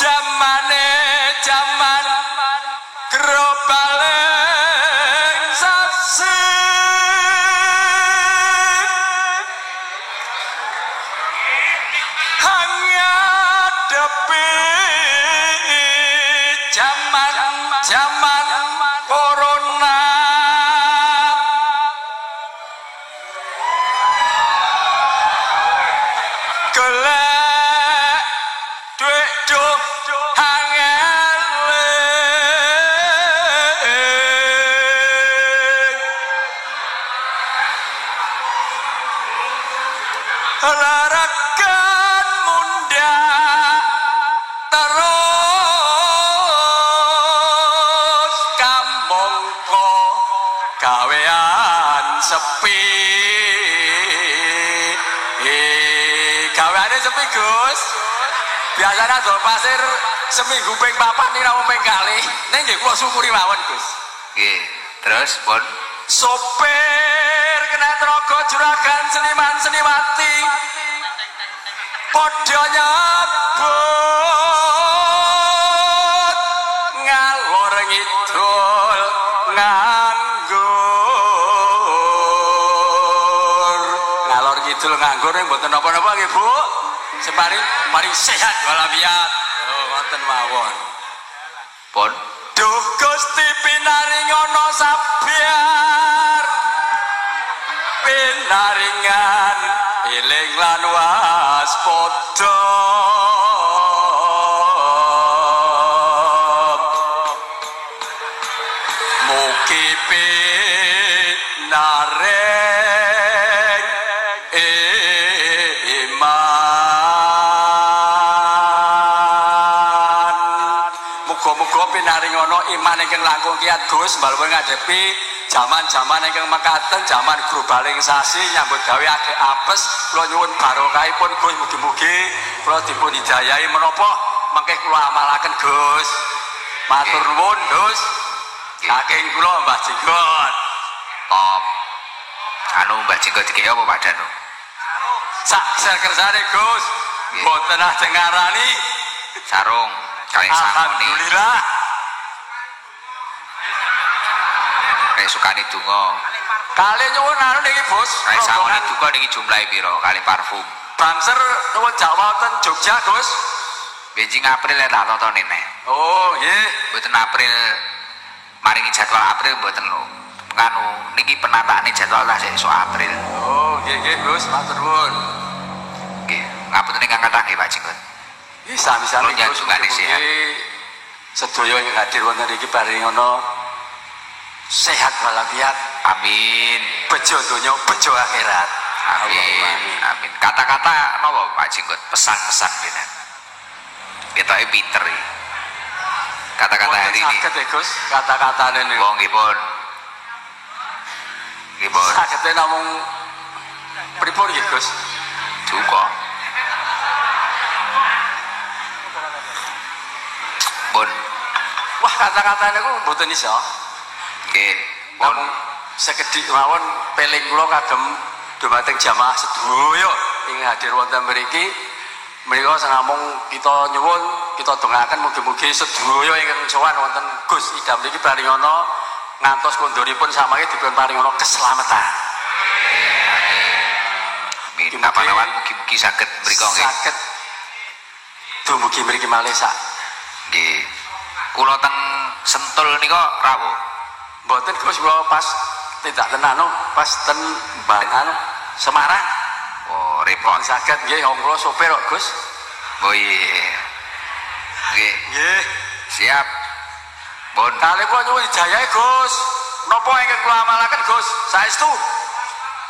Jamane jaman global zaman corona, golek duit duh angele, larakan munda terus gawean sepi. Gaweane sepi, Gus. Biasane adol pasir seminggu ping 4 niki namung ping 2. Ning nggih kula syukuri mawon, Gus. Nggih. Terus pun sopir kena tenaga juragan seniman seniwati padha nyebut ngalor ngidul nganggur. ngidul nganggur mboten napa-napa nggih Bu. Separing paring sehat walafiat. Oh wonten mawon. Pun. Duh Gusti pinaringono sabar. Pinaringan eling lan waspada. Mugi pinaring iman. Muga-muga pinaringono iman ingkang langkung kiat Gus mbalipun ngadepi jaman-jaman ingkang mekaten, jaman globalisasi nyambut gawe agek apes. Kula nyuwun barokahipun Gus, mugi-mugi kula dipun hidayahi menapa mangke kula amalaken Gus. Matur nuwun Gus. Saking kula Mbah Jenggot. Top. Anu Mbah Jenggot dikek apa Pak Danu? Sak kersane Gus. Mboten ajeng ngarani sarung kalih sangone. Alhamdulillah. Nek sukani donga. Kalih nyuwun anu niki Bos. Kalih sangone duka niki jumlahe pira kalih parfum? Banser nuwun Jawa wonten Jogja Gus. Benjing April tak totone neh. Oh nggih. Mboten April maringi jadwal April mboten lho. Nganu niki penataane jadwal tasih esuk April. Oh nggih nggih Gus, matur nuwun. Nggih, ngapunten ingkang kathah nggih Pak Jenggot. Nggih sami-sami Gus, sehat. Sedaya ingkang hadir wonten iki paringono sehat walafiat. Amin. Bejo donya, bejo akhirat. Amin. Amin. Kata-kata napa Pak Jenggot, pesan-pesan jenengan. Ketoke pinter iki. Kata-kata hari ini. Saged ya Gus, kata-katane niku. Oh nggih pun. Nggih pun. Sagede namung pripun nggih Gus? Duka. Pun. Wah, kata-katane niku mboten iso. Nggih, pun sekedhik mawon peling kula kagem dumateng jamaah sedaya ing hadir wonten mriki. Menika namung kita nyuwun, kita dongaaken mugi-mugi sedaya ingkang sowan wonten Gus Idam niki paringono ngantos konduripun samangke dipun paringono keselamatan. Amin. Kapan-kapan mugi-mugi saged mriku nggih. Saged dumugi mriki malih sak. Nggih. Kula teng Sentul nika rawuh. Mboten Gus, kula pas tindak tenan pas ten anu Semarang. Oh, repot. Saged nggih, wong kula sopir kok Gus. Oh iya. Nggih. Nggih. Siap. Pun. Kalih kula nyuwun hidayahe Gus. Napa ingkang kula amalaken Gus? Saestu.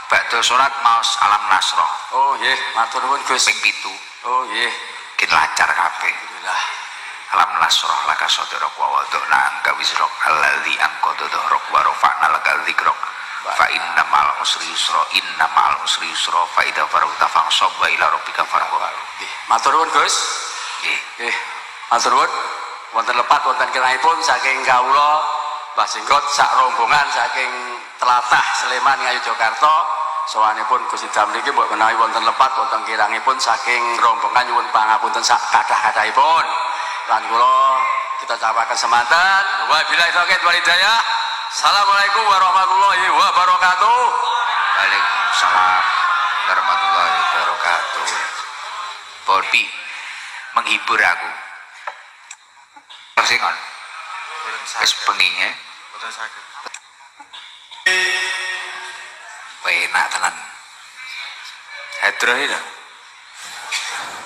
Bakdo salat maos alam nasroh. Oh nggih, matur nuwun Gus. Ping 7. Oh nggih. Gen lancar kabeh. Alhamdulillah. Alam nasroh laka sadrak wa wada'na anka wizrak alladzi anqadha dhahrak wa rafa'na laka dzikrak. Fa inna ma'al usri yusra, inna ma'al usri yusra, fa idza faragta fansab wa ila rabbika farghab. Nggih, matur nuwun Gus. Nggih. Nggih, matur nuwun. Wonten lepat wonten kirangipun saking kawula Mbah Jenggot sak rombongan saking tlatah Sleman Ngayogyakarta. Sowanipun Gus Idam niki mbok menawi wonten lepat wonten kirangipun saking rombongan nyuwun pangapunten sak kathah-kathahipun. Lan kula kita ucapaken semanten. Wabillahi taufiq wal hidayah. Assalamualaikum warahmatullahi wabarakatuh. Waalaikumsalam warahmatullahi wabarakatuh. Bobi menghibur aku. Terus ngon. Wis bengi ya. Mboten saged. Enak tenan. Hadroh iki lho.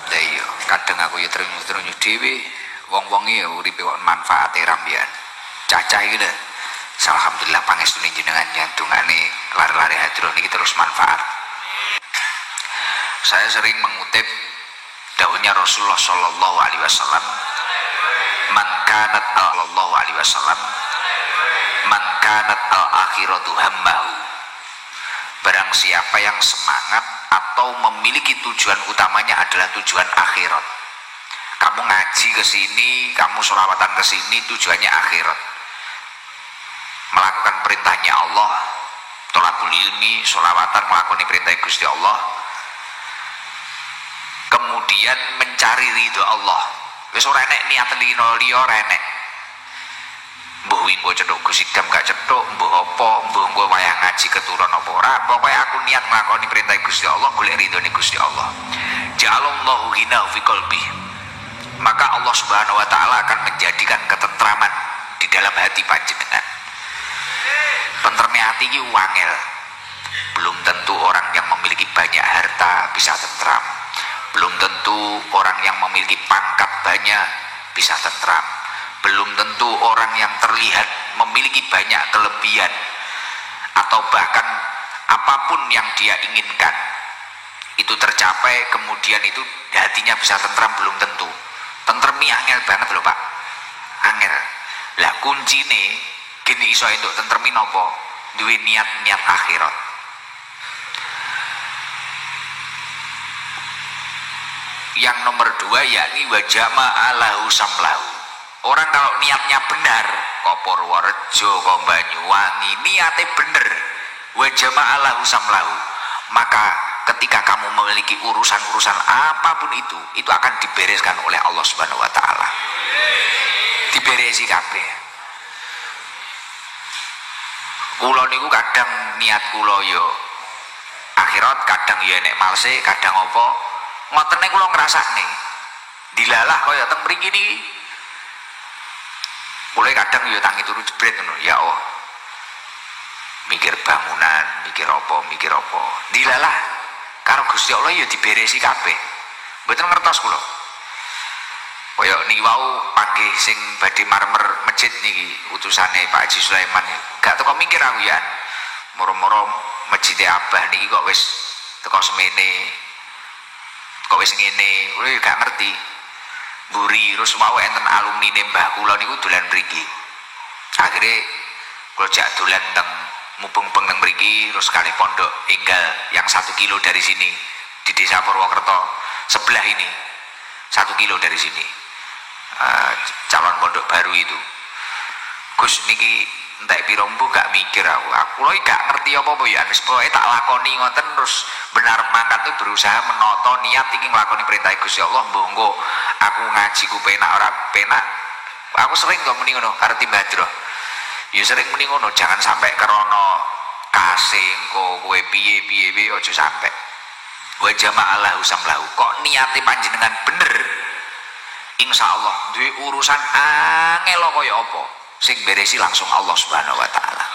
Lah iya, kadang aku ya terus-terus dhewe. Wong-wong iki uripe kok manfaate rambian. Cacah iki lho. Alhamdulillah pangestune jenengan nyandungane lari-lari hadroh niki terus manfaat. Saya sering mengutip dawuhnya Rasulullah sallallahu alaihi wasallam, man kanat allahu alaihi wasallam, man kanat al akhiratu hammahu. Barang siapa yang semangat atau memiliki tujuan utamanya adalah tujuan akhirat. Kamu ngaji ke sini, kamu sholawatan ke sini, tujuannya akhirat. Melakukan perintahnya Allah, tolabul ilmi, sholawatan, melakoni perintah Gusti Allah, kemudian mencari ridho Allah. Wis ora enek niat lino liya ora enek. Mbuh engko cethuk Gus Iqdam gak cethuk, mbuh apa, mbuh engko wayah ngaji keturun apa ora, pokoke aku niat nglakoni perintah Gusti Allah, golek ridhone Gusti Allah. Ja'alallahu ghinahu fi qalbi. Maka Allah Subhanahu wa taala akan menjadikan ketentraman di dalam hati panjenengan. Tentreme hati iki wangel. Belum tentu orang yang memiliki banyak harta bisa tentram. Belum tentu orang yang memiliki pangkat banyak bisa tentram. Belum tentu orang yang terlihat memiliki banyak kelebihan atau bahkan apapun yang dia inginkan itu tercapai, kemudian itu hatinya bisa tentram, belum tentu. Tentremi angel banget loh Pak, angel. Lah kuncine gini iso entuk tentremi nopo? Duwe niat-niat akhirat. Yang nomor 2 yakni wa jama'alahu samlahu. Orang kalau niatnya benar, kok Purworejo, kok Banyuwangi, niatnya bener, wa jama'alahu samlahu, maka ketika kamu memiliki urusan-urusan apapun itu akan dibereskan oleh Allah Subhanahu wa taala. Diberesi kabeh. Kula niku kadang niat kula yo akhirat, kadang yo enek malse, kadang apa. Ngotene kula ngrasakne. Dilalah kaya teng mriki niki. Kula kadang yo tangi turu jebret ngono, ya Allah. Mikir bangunan, mikir apa, mikir apa. Dilalah karo Gusti Allah ya diberesi kabeh. Mboten ngertos kula. Kaya niki wau panggih sing badhe marmer masjid niki utusane Pak Haji Sulaiman. Gak teko mikir aku ya. Moro-moro masjid Abah niki kok wis teko semene. Kok wis ngene, kula ya gak ngerti. Mburi terus wau enten alumnine mbah kula niku dolan mriki. Akhire kula jak dolan teng mubeng-beng teng mriki terus kalih pondok enggal yang 1 kilo dari sini di desa Purwokerto sebelah ini. 1 kilo dari sini. Calon pondok baru itu. Gus niki entek pira mbuh gak mikir aku. Aku lho gak ngerti apa-apa ya wis pokoke tak lakoni ngoten terus benar mangkat tuh berusaha menoto niat iki nglakoni perintah Gusti Allah mbuh engko aku ngaji ku penak ora penak. Aku sering kok muni ngono karo Timbadro. Ya sering muni ngono, jangan sampai krana kasih engko kowe piye-piye piye aja sampai. Wa jama'alahu samlahu. Kok niate panjenengan bener? Insyaallah duwe urusan angel kaya apa sing beresi langsung Allah Subhanahu wa taala.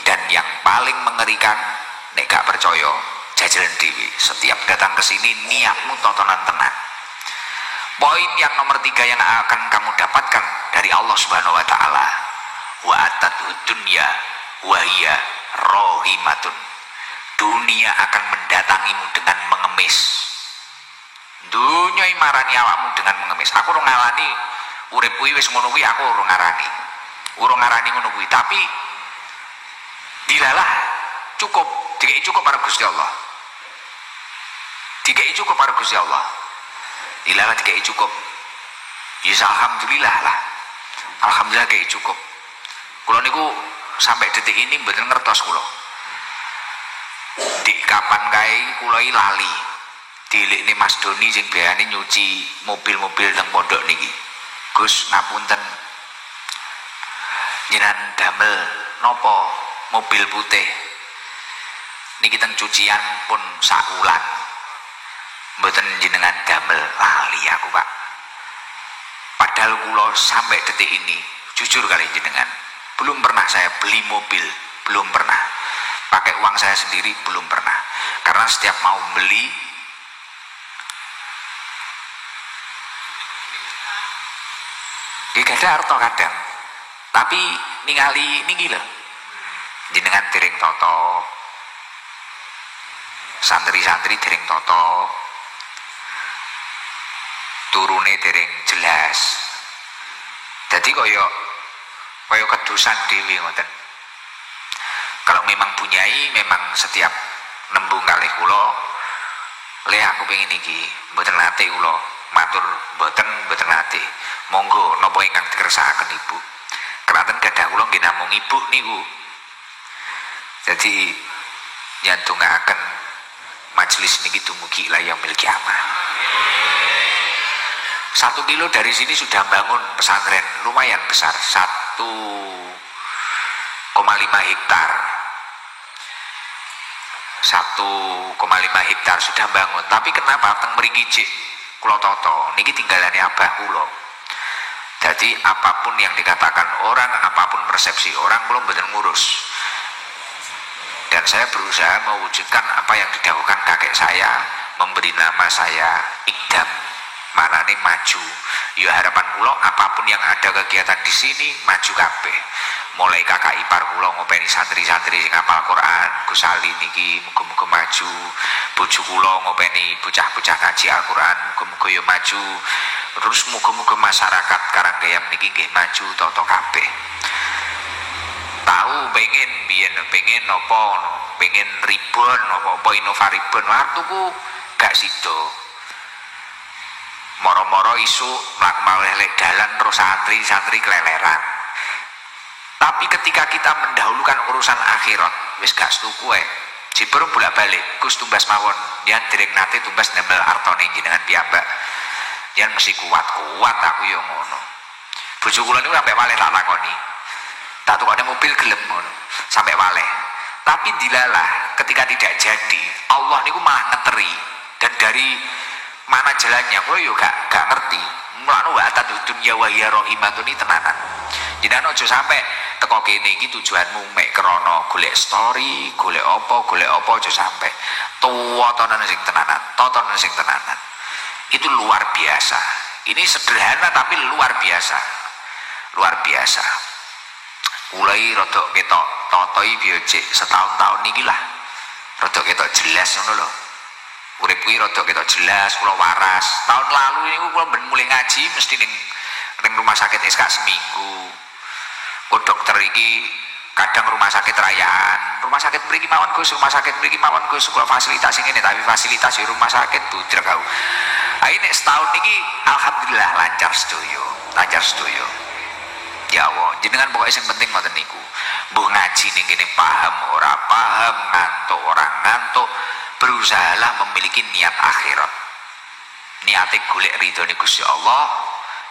Dan yang paling mengerikan nek gak percaya jajalan dhewe, setiap datang ke sini niatmu tontonan tenang. Poin yang nomor 3 yang akan kamu dapatkan dari Allah Subhanahu wa taala, wa atatu dunya wa hiya rohimatun. Dunia akan mendatangimu dengan mengemis. Dunya marani awakmu dengan mengemis. Aku ora ngalani urip kuwi wis ngono kuwi, aku ora ngarani. Ora ngarani ngono kuwi, tapi dilalah cukup, dikeki cukup karo Gusti Allah. Dikeki cukup karo Gusti Allah. Dilalah dikeki cukup. Ya alhamdulillah lah. Alhamdulillah dikeki cukup. Kula niku sampai detik ini mboten ngertos kula. Dik kapan kae kula iki lali. Dilikne Mas Doni sing biasane nyuci mobil-mobil teng pondok niki. Gus ngapunten. Jenengan damel napa mobil putih. Niki teng cucian pun sakulan. Mboten jenengan damel, lali aku Pak. Padahal kula sampai detik ini jujur kali jenengan, belum pernah saya beli mobil, belum pernah. Pakai uang saya sendiri belum pernah. Karena setiap mau beli nggih gadah arta kadang. Tapi ningali niki lho. Jenengan dereng tata. Santri-santri dereng tata. Turune dereng jelas. Dadi kaya kaya kedusan dhewe ngoten. Kalau memang bunyai memang setiap nembung kalih kula, le aku pengin iki, mboten nate kula matur mboten mboten nate. Monggo napa ingkang dikersakaken Ibu. Kraten gadah kula nggih namung Ibu niku. Jadi nyandungaken majelis niki dumugi ila yaumil kiamah. 1 kilo dari sini sudah bangun pesantren lumayan besar, 1,5 hektar. 1,5 hektar sudah bangun. Tapi kenapa teng mriki cik kula tata niki tinggalane abah kula. Jadi apapun yang dikatakan orang, apapun persepsi orang, kula mboten ngurus. Dan saya berusaha mewujudkan apa yang didahulukan kakek saya, memberi nama saya Iqdam, maknane maju. Ya harapan kula apapun yang ada kegiatan di sini maju kabeh. Mulai kakak ipar kula ngopeni santri-santri sing hafal Quran, Gus Ali niki muga-muga maju. Bojo kula ngopeni bocah-bocah ngaji Al-Quran, muga-muga ya maju. Terus muga-muga masyarakat Karanggayam niki nggih maju tata kabeh. Tahu pengen biyen pengen napa pengen ribon apa-apa Innova ribon arep tuku gak sida. Moro-moro isuk mlaku malih lek dalan terus santri-santri keleleran. Tapi ketika kita mendahulukan urusan akhirat, wis gak setuku ae. Jebur bolak-balik, Gus tumbas mawon, yen dereng nate tumbas nembel artone jenengan piyambak. Yen mesti kuat-kuat aku yo ngono. Bojo kula niku sampe waleh tak lakoni. Tak tukokne mobil gelem ngono, sampe waleh. Tapi dilalah ketika tidak jadi, Allah niku malah ngeteri. Dan dari mana jalannya kula yo gak ngerti. Mulane wa atad dunya wa hiya rahimatun tenanan. Jenengan aja sampe teko kene iki tujuanmu mek krana golek story, golek apa aja sampe. Tuwatanan sing tenanan, totonan sing tenanan. Itu luar biasa. Ini sederhana tapi luar biasa. Luar biasa. Mulai rodok ketok totoi biyo cek setahun-tahun niki lah. Rodok ketok jelas ngono lho. Urip kuwi rodok ketok jelas, kula waras. Tahun lalu niku kula ben mulai ngaji mesti ning rumah sakit SK seminggu. Oh dokter iki kadang rumah sakit rayaan, rumah sakit mriki mawon Gus, rumah sakit mriki mawon Gus, kula fasilitas ngene tapi fasilitas di rumah sakit budrek aku. Ha ini setahun niki alhamdulillah lancar sedoyo, lancar sedoyo. Ya Allah, jenengan pokoknya sing penting ngoten niku. Mbuh ngaji ning kene paham ora paham, ngantuk ora ngantuk, berusahalah memiliki niat akhirat. Niate golek ridhone Gusti Allah,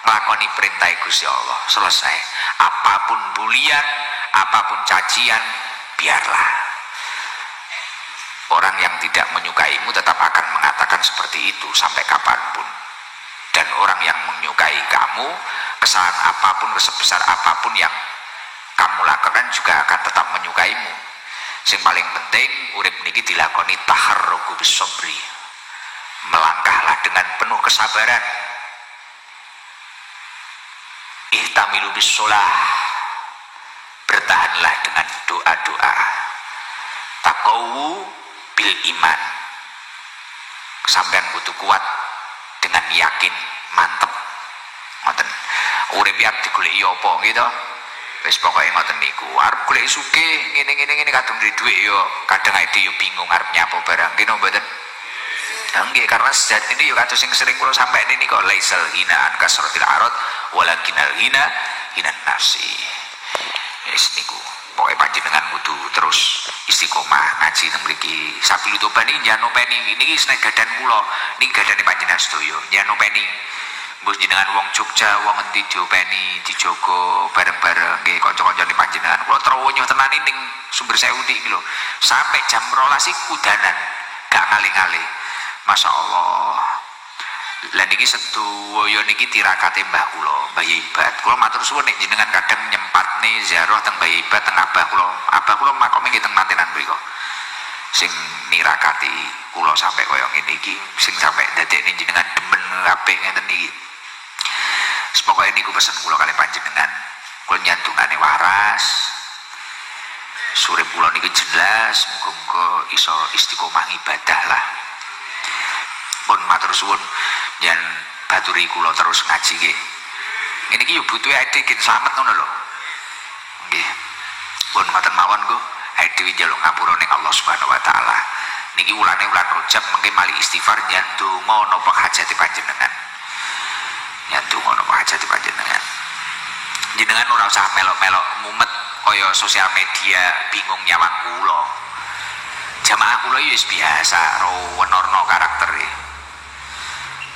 nglakoni perintah Gusti Allah, selesai. Apapun bulian, apapun cacian, biarlah. Orang yang tidak menyukaimu tetap akan mengatakan seperti itu sampai kapanpun. Dan orang yang menyukai kamu, kesalahan apapun, sebesar apapun yang kamu lakukan juga akan tetap menyukaimu. Sing paling penting urip niki dilakoni taharruku bisobri. Melangkahlah dengan penuh kesabaran. Ihtamilu bisolah. Bertahanlah dengan doa-doa. Taqawwu bil iman. Sampean butuh kuat dengan yakin, mantep. Ngoten. Urip ya digoleki apa gitu. Wis pokoke ngoten niku. Arep golek sugih ngene-ngene ngene kadung duwe dhuwit yo kadang awake yo bingung arep nyapo barang nggih mboten. Nggih karena sejatine yo kados sing sering kula sampaikan ini kok laisal ghina an kasratil arad walakinal ghina ghinan nafsi. Wis niku. Pokoke panjenengan kudu terus istiqomah ngaji teng mriki. Sabilu toban iki nyanopeni niki seneng gadan kula, niki gadane panjenengan sedaya. Nyanopeni. Mbus jenengan wong Jogja, wong endi diopeni, dijogo bareng-bareng nggih kanca-kancane panjenengan. Kula trowonyo tenan ning Sumber Sewu iki lho. Sampai jam 12 iki kudanan, gak ngalih-ngalih. Masya Allah. Lah niki sedaya niki tirakate mbah kula, Mbah Ibat. Kula matur suwun nek jenengan kadang nyempatne ziarah teng Mbah Ibat teng abah kula. Abah kula makome nggih teng Mantenan mriku. Sing nirakati kula sampe kaya ngene iki, sing sampe ndadekne jenengan demen kabeh ngeten iki. Pokoke niku pesen kula kalih panjenengan. Kula nyandungane waras. Surip kula niku jelas, muga-muga iso istiqomah ibadah lah. Pun matur suwun yen baturi kula terus ngaji nggih. Ngene iki yo butuhe awake dhewe slamet ngono lho. Nggih. Pun ngoten mawon nggo awake dhewe njaluk ngapura ning Allah Subhanahu wa taala. Niki wulane wulan Rajab mengke mali istighfar yen donga napa hajate panjenengan. Yen donga napa hajate panjenengan. Jenengan ora usah melok-melok mumet kaya sosial media bingung nyawang kula. Jamaah kula ya wis biasa ro wenorno karaktere.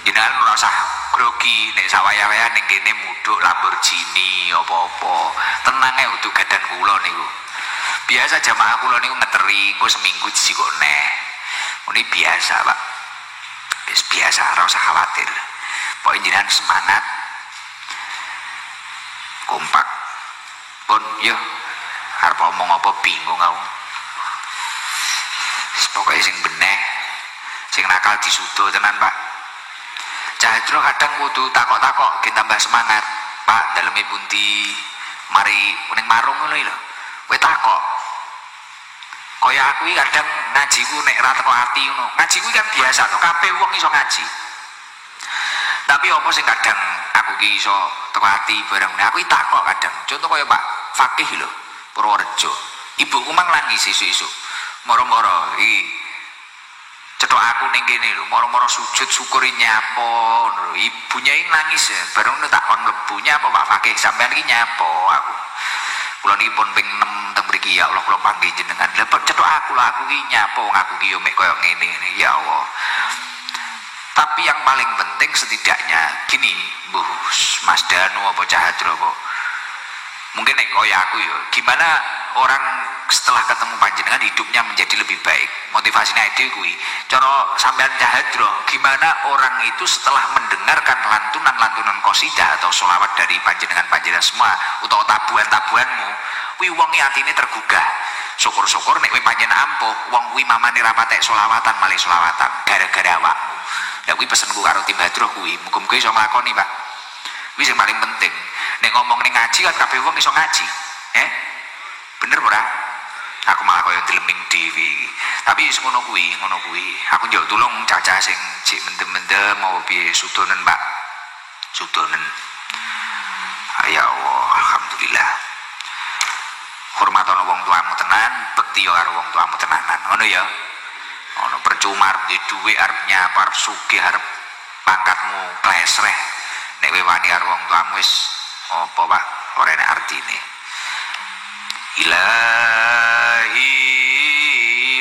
Jenengan ora usah grogi nek sawaya-waya ning kene mudhuk Lamborghini apa-apa. Tenang ae untuk gadan kula niku. Biasa jamaah kula niku ngeteri engko seminggu dijikok neh. Ngene biasa, Pak. Wis biasa, ora usah khawatir. Pokoke jenengan semangat. Kompak. Pun yo arep omong apa bingung aku. Pokoke sing beneh, sing nakal disudo tenan, Pak. Cahadro kadang kudu takok-takok ben tambah semangat. Pak, daleme pundi? Mari ning marung ngono lho. Kowe takok. Kaya aku iki kadang ngajiku nek ra teko ati ngono. Ngaji kuwi kan biasa to, kabeh wong iso ngaji. Tapi apa sing kadang aku ki iso teko ati bareng aku iki takok kadang. Contoh kaya Pak Fakih lho, Purworejo. Ibuku mang nangis isuk-isuk. Moro-moro iki cethok aku ning kene lho, moro-moro sujud syukuri nyapo lho. Ibunya iki nangis ya, bareng tak kon mlebu nyapa Pak Fakih, sampean iki nyapo aku. Kula niki pun ping 6 teng mriki ya Allah kula panggih jenengan. Lha cethok aku lho, aku iki nyapo wong aku iki yo mek koyo ngene ya Allah. Tapi yang paling penting setidaknya gini, mbuh Mas Danu apa Cahadro apa. Mungkin nek koyo aku yo, gimana orang setelah ketemu panjenengan hidupnya menjadi lebih baik. Motivasinya itu kuwi. Cara sampean Cahadro, gimana orang itu setelah mendengarkan lantunan-lantunan qasidah atau sholawat dari panjenengan-panjenengan semua utawa tabuhan-tabuhanmu, kuwi wonge atine tergugah. Syukur-syukur nek kowe panjenengan ampuh, wong kuwi mamane ra patek sholawatan malih sholawatan gara-gara awakmu. Lah kuwi pesenku karo tim hadroh kuwi, muga-muga iso nglakoni, Pak. Kuwi sing paling penting. Nek ngomong ning ngaji kan kabeh wong iso ngaji. Eh? Bener ora? Aku malah kaya ndleming dhewe iki. Tapi wis ngono kuwi, ngono kuwi. Aku njaluk tulung cacah sing jek mendem-mendem mau piye sudonen, Pak. Sudonen. Ya Allah, alhamdulillah. Hormatono wong tuamu tenan, bekti yo karo wong tuamu tenanan. Ngono ya. Ono percuma arep duwe dhuwit, arep nyapa, arep sugih, arep pangkatmu klesreh. Nek kowe wani karo wong tuamu wis apa, Pak? Ora enek artine. Ilahi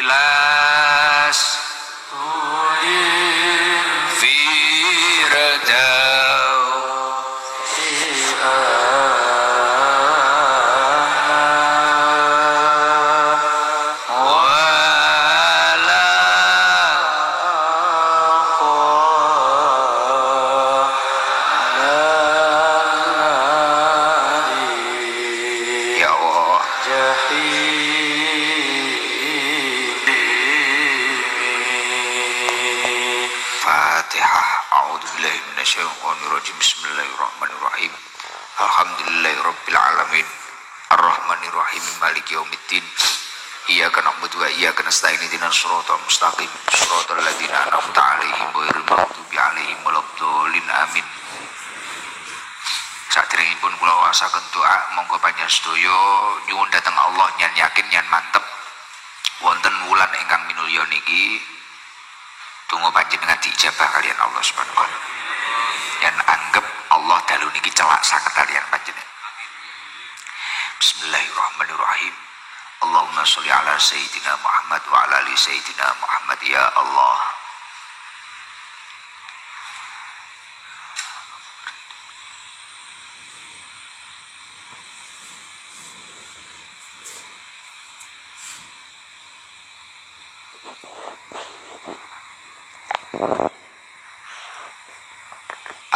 las Bismillahirrahmanirrahim. Alhamdulillahirabbil alamin. Arrahmanirrahim. Maliki yaumiddin. Iyyaka na'budu wa iyyaka nasta'in. Ihdinas siratal mustaqim. Siratal ladzina an'amta 'alaihim ghairil maghdubi 'alaihim waladdallin. Amin. Saderengipun kula wasaken doa, monggo panjenengan sedaya nyuwun dhateng Allah nyan yakin nyan mantep wonten wulan ingkang minulya niki donga panjenengan diijabah kaliyan Allah Subhanahu wa taala. Yen anggap Allah dalu niki celak sanget kaliyan panjenengan. Bismillahirrahmanirrahim. Allahumma sholli ala sayyidina Muhammad wa ala ali sayyidina Muhammad. Ya Allah.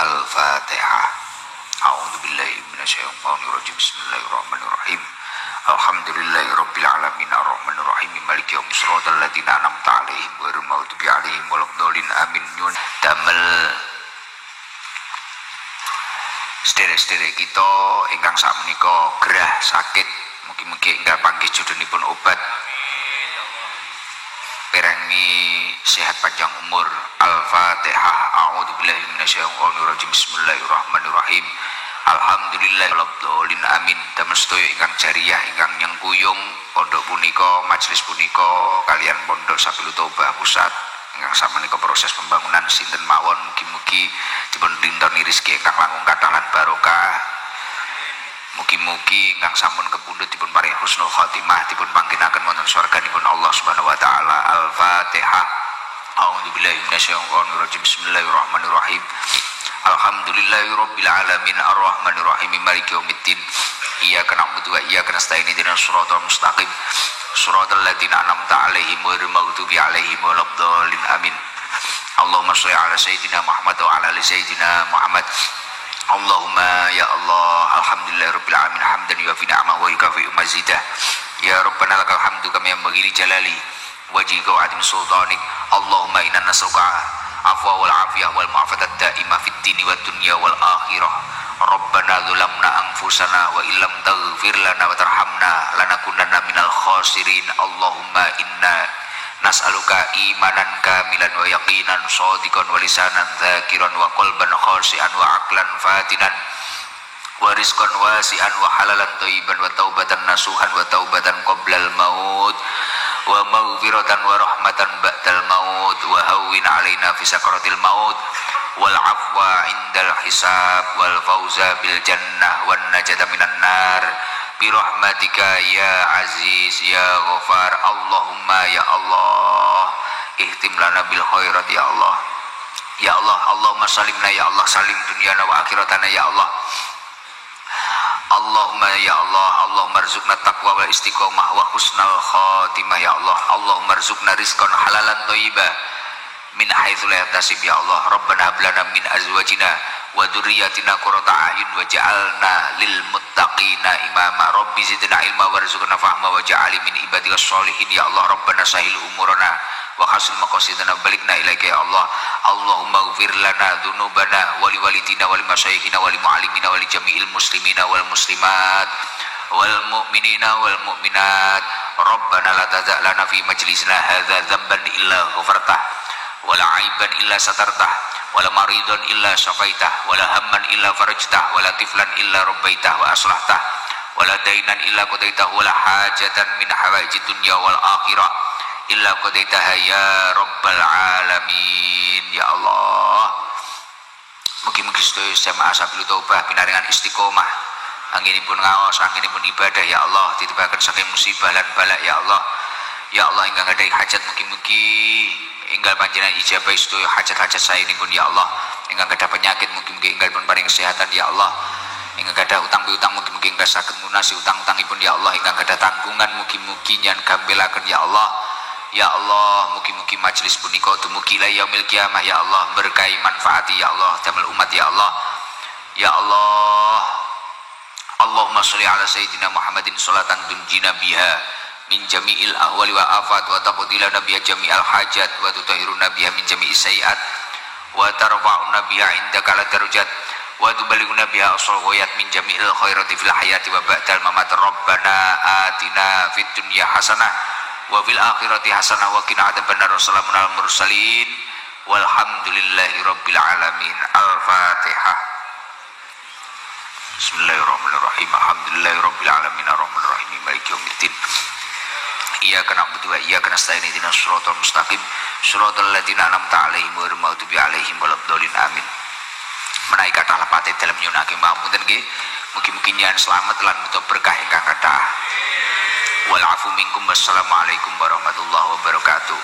Al-Fatihah. A'udzubillahi minasyaitonirrajim. Bismillahirrahmanirrahim. Alhamdulillahirabbil alamin arrahmanirrahim maliki yaumiddin siratal ladzina an'amta 'alaihim ghairil maghdubi 'alaihim waladdallin. Amin. Nyun damel sederek-sederek kita ingkang sakmenika gerah sakit, mugi-mugi enggal panggih jodhonipun obat. Perangi sehat panjang umur. Al-Fatihah. A'udzubillahi minasyaitonirrajim. Bismillahirrahmanirrahim. Alhamdulillahirabbil alamin. Damel sedaya ingkang jariyah ingkang nyengkuyung pondok punika, majelis punika kalian pondok Sabilu Taubah Pusat ingkang sakmenika proses pembangunan sinten mawon mugi-mugi dipun lintoni rezeki ingkang langkung kathah lan barokah. Mugi-mugi ingkang sampun kepundhut dipun paringi husnul khotimah, dipun panggenaken wonten swarganipun Allah Subhanahu wa taala. Al-Fatihah. A'udzubillahi minasyaitonirrajim. Bismillahirrahmanirrahim. Alhamdulillahi rabbil alamin arrahmanir rahim maliki yaumiddin. Iyyaka na'budu wa iyyaka nasta'in ihdinas siratal mustaqim siratal ladzina an'amta 'alaihim ghairil maghdubi 'alaihim waladdallin. Amin. Allahumma sholli ala sayyidina Muhammad wa ala ali sayyidina Muhammad. Allahumma ya Allah, alhamdulillahi rabbil alamin hamdan yuafi ni'amahu wa yukafi mazidah. Ya Rabbana lakal hamdu kama yanbaghi li jalali wajhika wa 'azimi sultanik. Allahumma inna nas'aluka afwa wal afiyah wal mu'afatat daimah fid dini wad dunya wal akhirah. Rabbana dzulamna anfusana wa illam taghfir lana wa tarhamna lanakunanna minal khasirin. Allahumma inna nas'aluka imanan kamilan wa yaqinan shadiqan wa lisanan dzakiran wa qalban khashi'an wa aqlan fatinan wa rizqan wasi'an wa halalan thayyiban wa taubatan nasuhan wa taubatan qoblal maut wa maghfiratan wa rahmatan ba'dal maut wa hawwin 'alaina fi sakaratil maut wal 'afwa 'indal hisab wal fauza bil jannah wan najata minan nar bi rahmatika ya aziz ya ghafar. Allahumma ya Allah ihtim lana bil khairat ya Allah. Ya Allah, Allahumma salimna ya Allah, salim dunyana wa akhiratana ya Allah. Allahumma ya Allah, Allahumma rzuqna taqwa wal istiqomah wa husnal khatimah ya Allah. Allahumma rzuqna rizqan halalan thayyiba min haitsu la yahtasib ya Allah. Rabbana hab lana min azwajina wa dzurriyyatina qurrata a'yun waj'alna lil muttaqina imama. Rabbi zidna ilma warzuqna fahma waj'alni min ibadikas sholihin ya Allah. Rabbana sahil umurana wa hasil maqasidana balikna ilaika ya Allah. Allahumma ighfir lana dzunubana wa liwalidina wa limasyayikhina wa limuallimina wa li jami'il muslimina wal muslimat wal mu'minina wal mu'minat. Rabbana la tadha' lana fi majlisina hadza dzamban illa ghafartah wala aiban illa satartah wala maridun illa syafaitah wala hamman illa farajtah wala tiflan illa rabbaitah wa aslahtah wala dainan illa qadaitah wala hajatan min hawaijid dunya wal akhirah illa qadaitaha ya rabbal alamin. Ya Allah, mugi-mugi sedaya jamaah sabilu taubah pinaringan istiqomah anggenipun ngaos, anggenipun ibadah ya Allah, titipaken saking musibah lan balak ya Allah. Ya Allah, ingkang gadhahi hajat mugi-mugi enggal panjenengan ijabah sedaya hajat-hajat saenipun ya Allah. Ingkang gadah penyakit mugi-mugi enggal pun paring kesehatan ya Allah. Ingkang gadah utang piutang mugi-mugi enggal saged lunasi utang-utangipun ya Allah. Ingkang gadah tanggungan mugi-mugi nyan gampilaken ya Allah. Ya Allah, mugi-mugi majelis punika dumugi ila yaumil kiamah ya Allah, berkahi manfaati ya Allah damel umat ya Allah. Ya Allah, Allahumma sholli ala sayyidina Muhammadin sholatan tunjina biha min jami'il ahwali wa afat wa taqdila biha jami'al hajat wa tutahhiruna biha min jami'is sayiat wa tarfa'una biha indaka ala darajat wa tuballighuna biha asal ghayat min jami'il khairati fil hayati wa ba'dal mamat. Rabbana atina fid dunya hasanah wa fil akhirati hasanah wa qina adzabannar. Salamun alal mursalin walhamdulillahi rabbil alamin. Al-Fatihah. Bismillahirrahmanirrahim. Alhamdulillahi rabbil alamin arrahmanir rahim maliki yaumiddin. Iyyaka na'budu wa iyyaka nasta'in ihdinas siratal mustaqim siratal ladzina an'amta 'alaihim ghairil maghdubi 'alaihim waladdallin. Amin. Menawi kathah lepate dalem nyuwunake pangapunten nggih. Mugi-mugi nyan slamet lan muto berkah ingkang kathah. Wal afu minkum. Wassalamualaikum warahmatullahi wabarakatuh.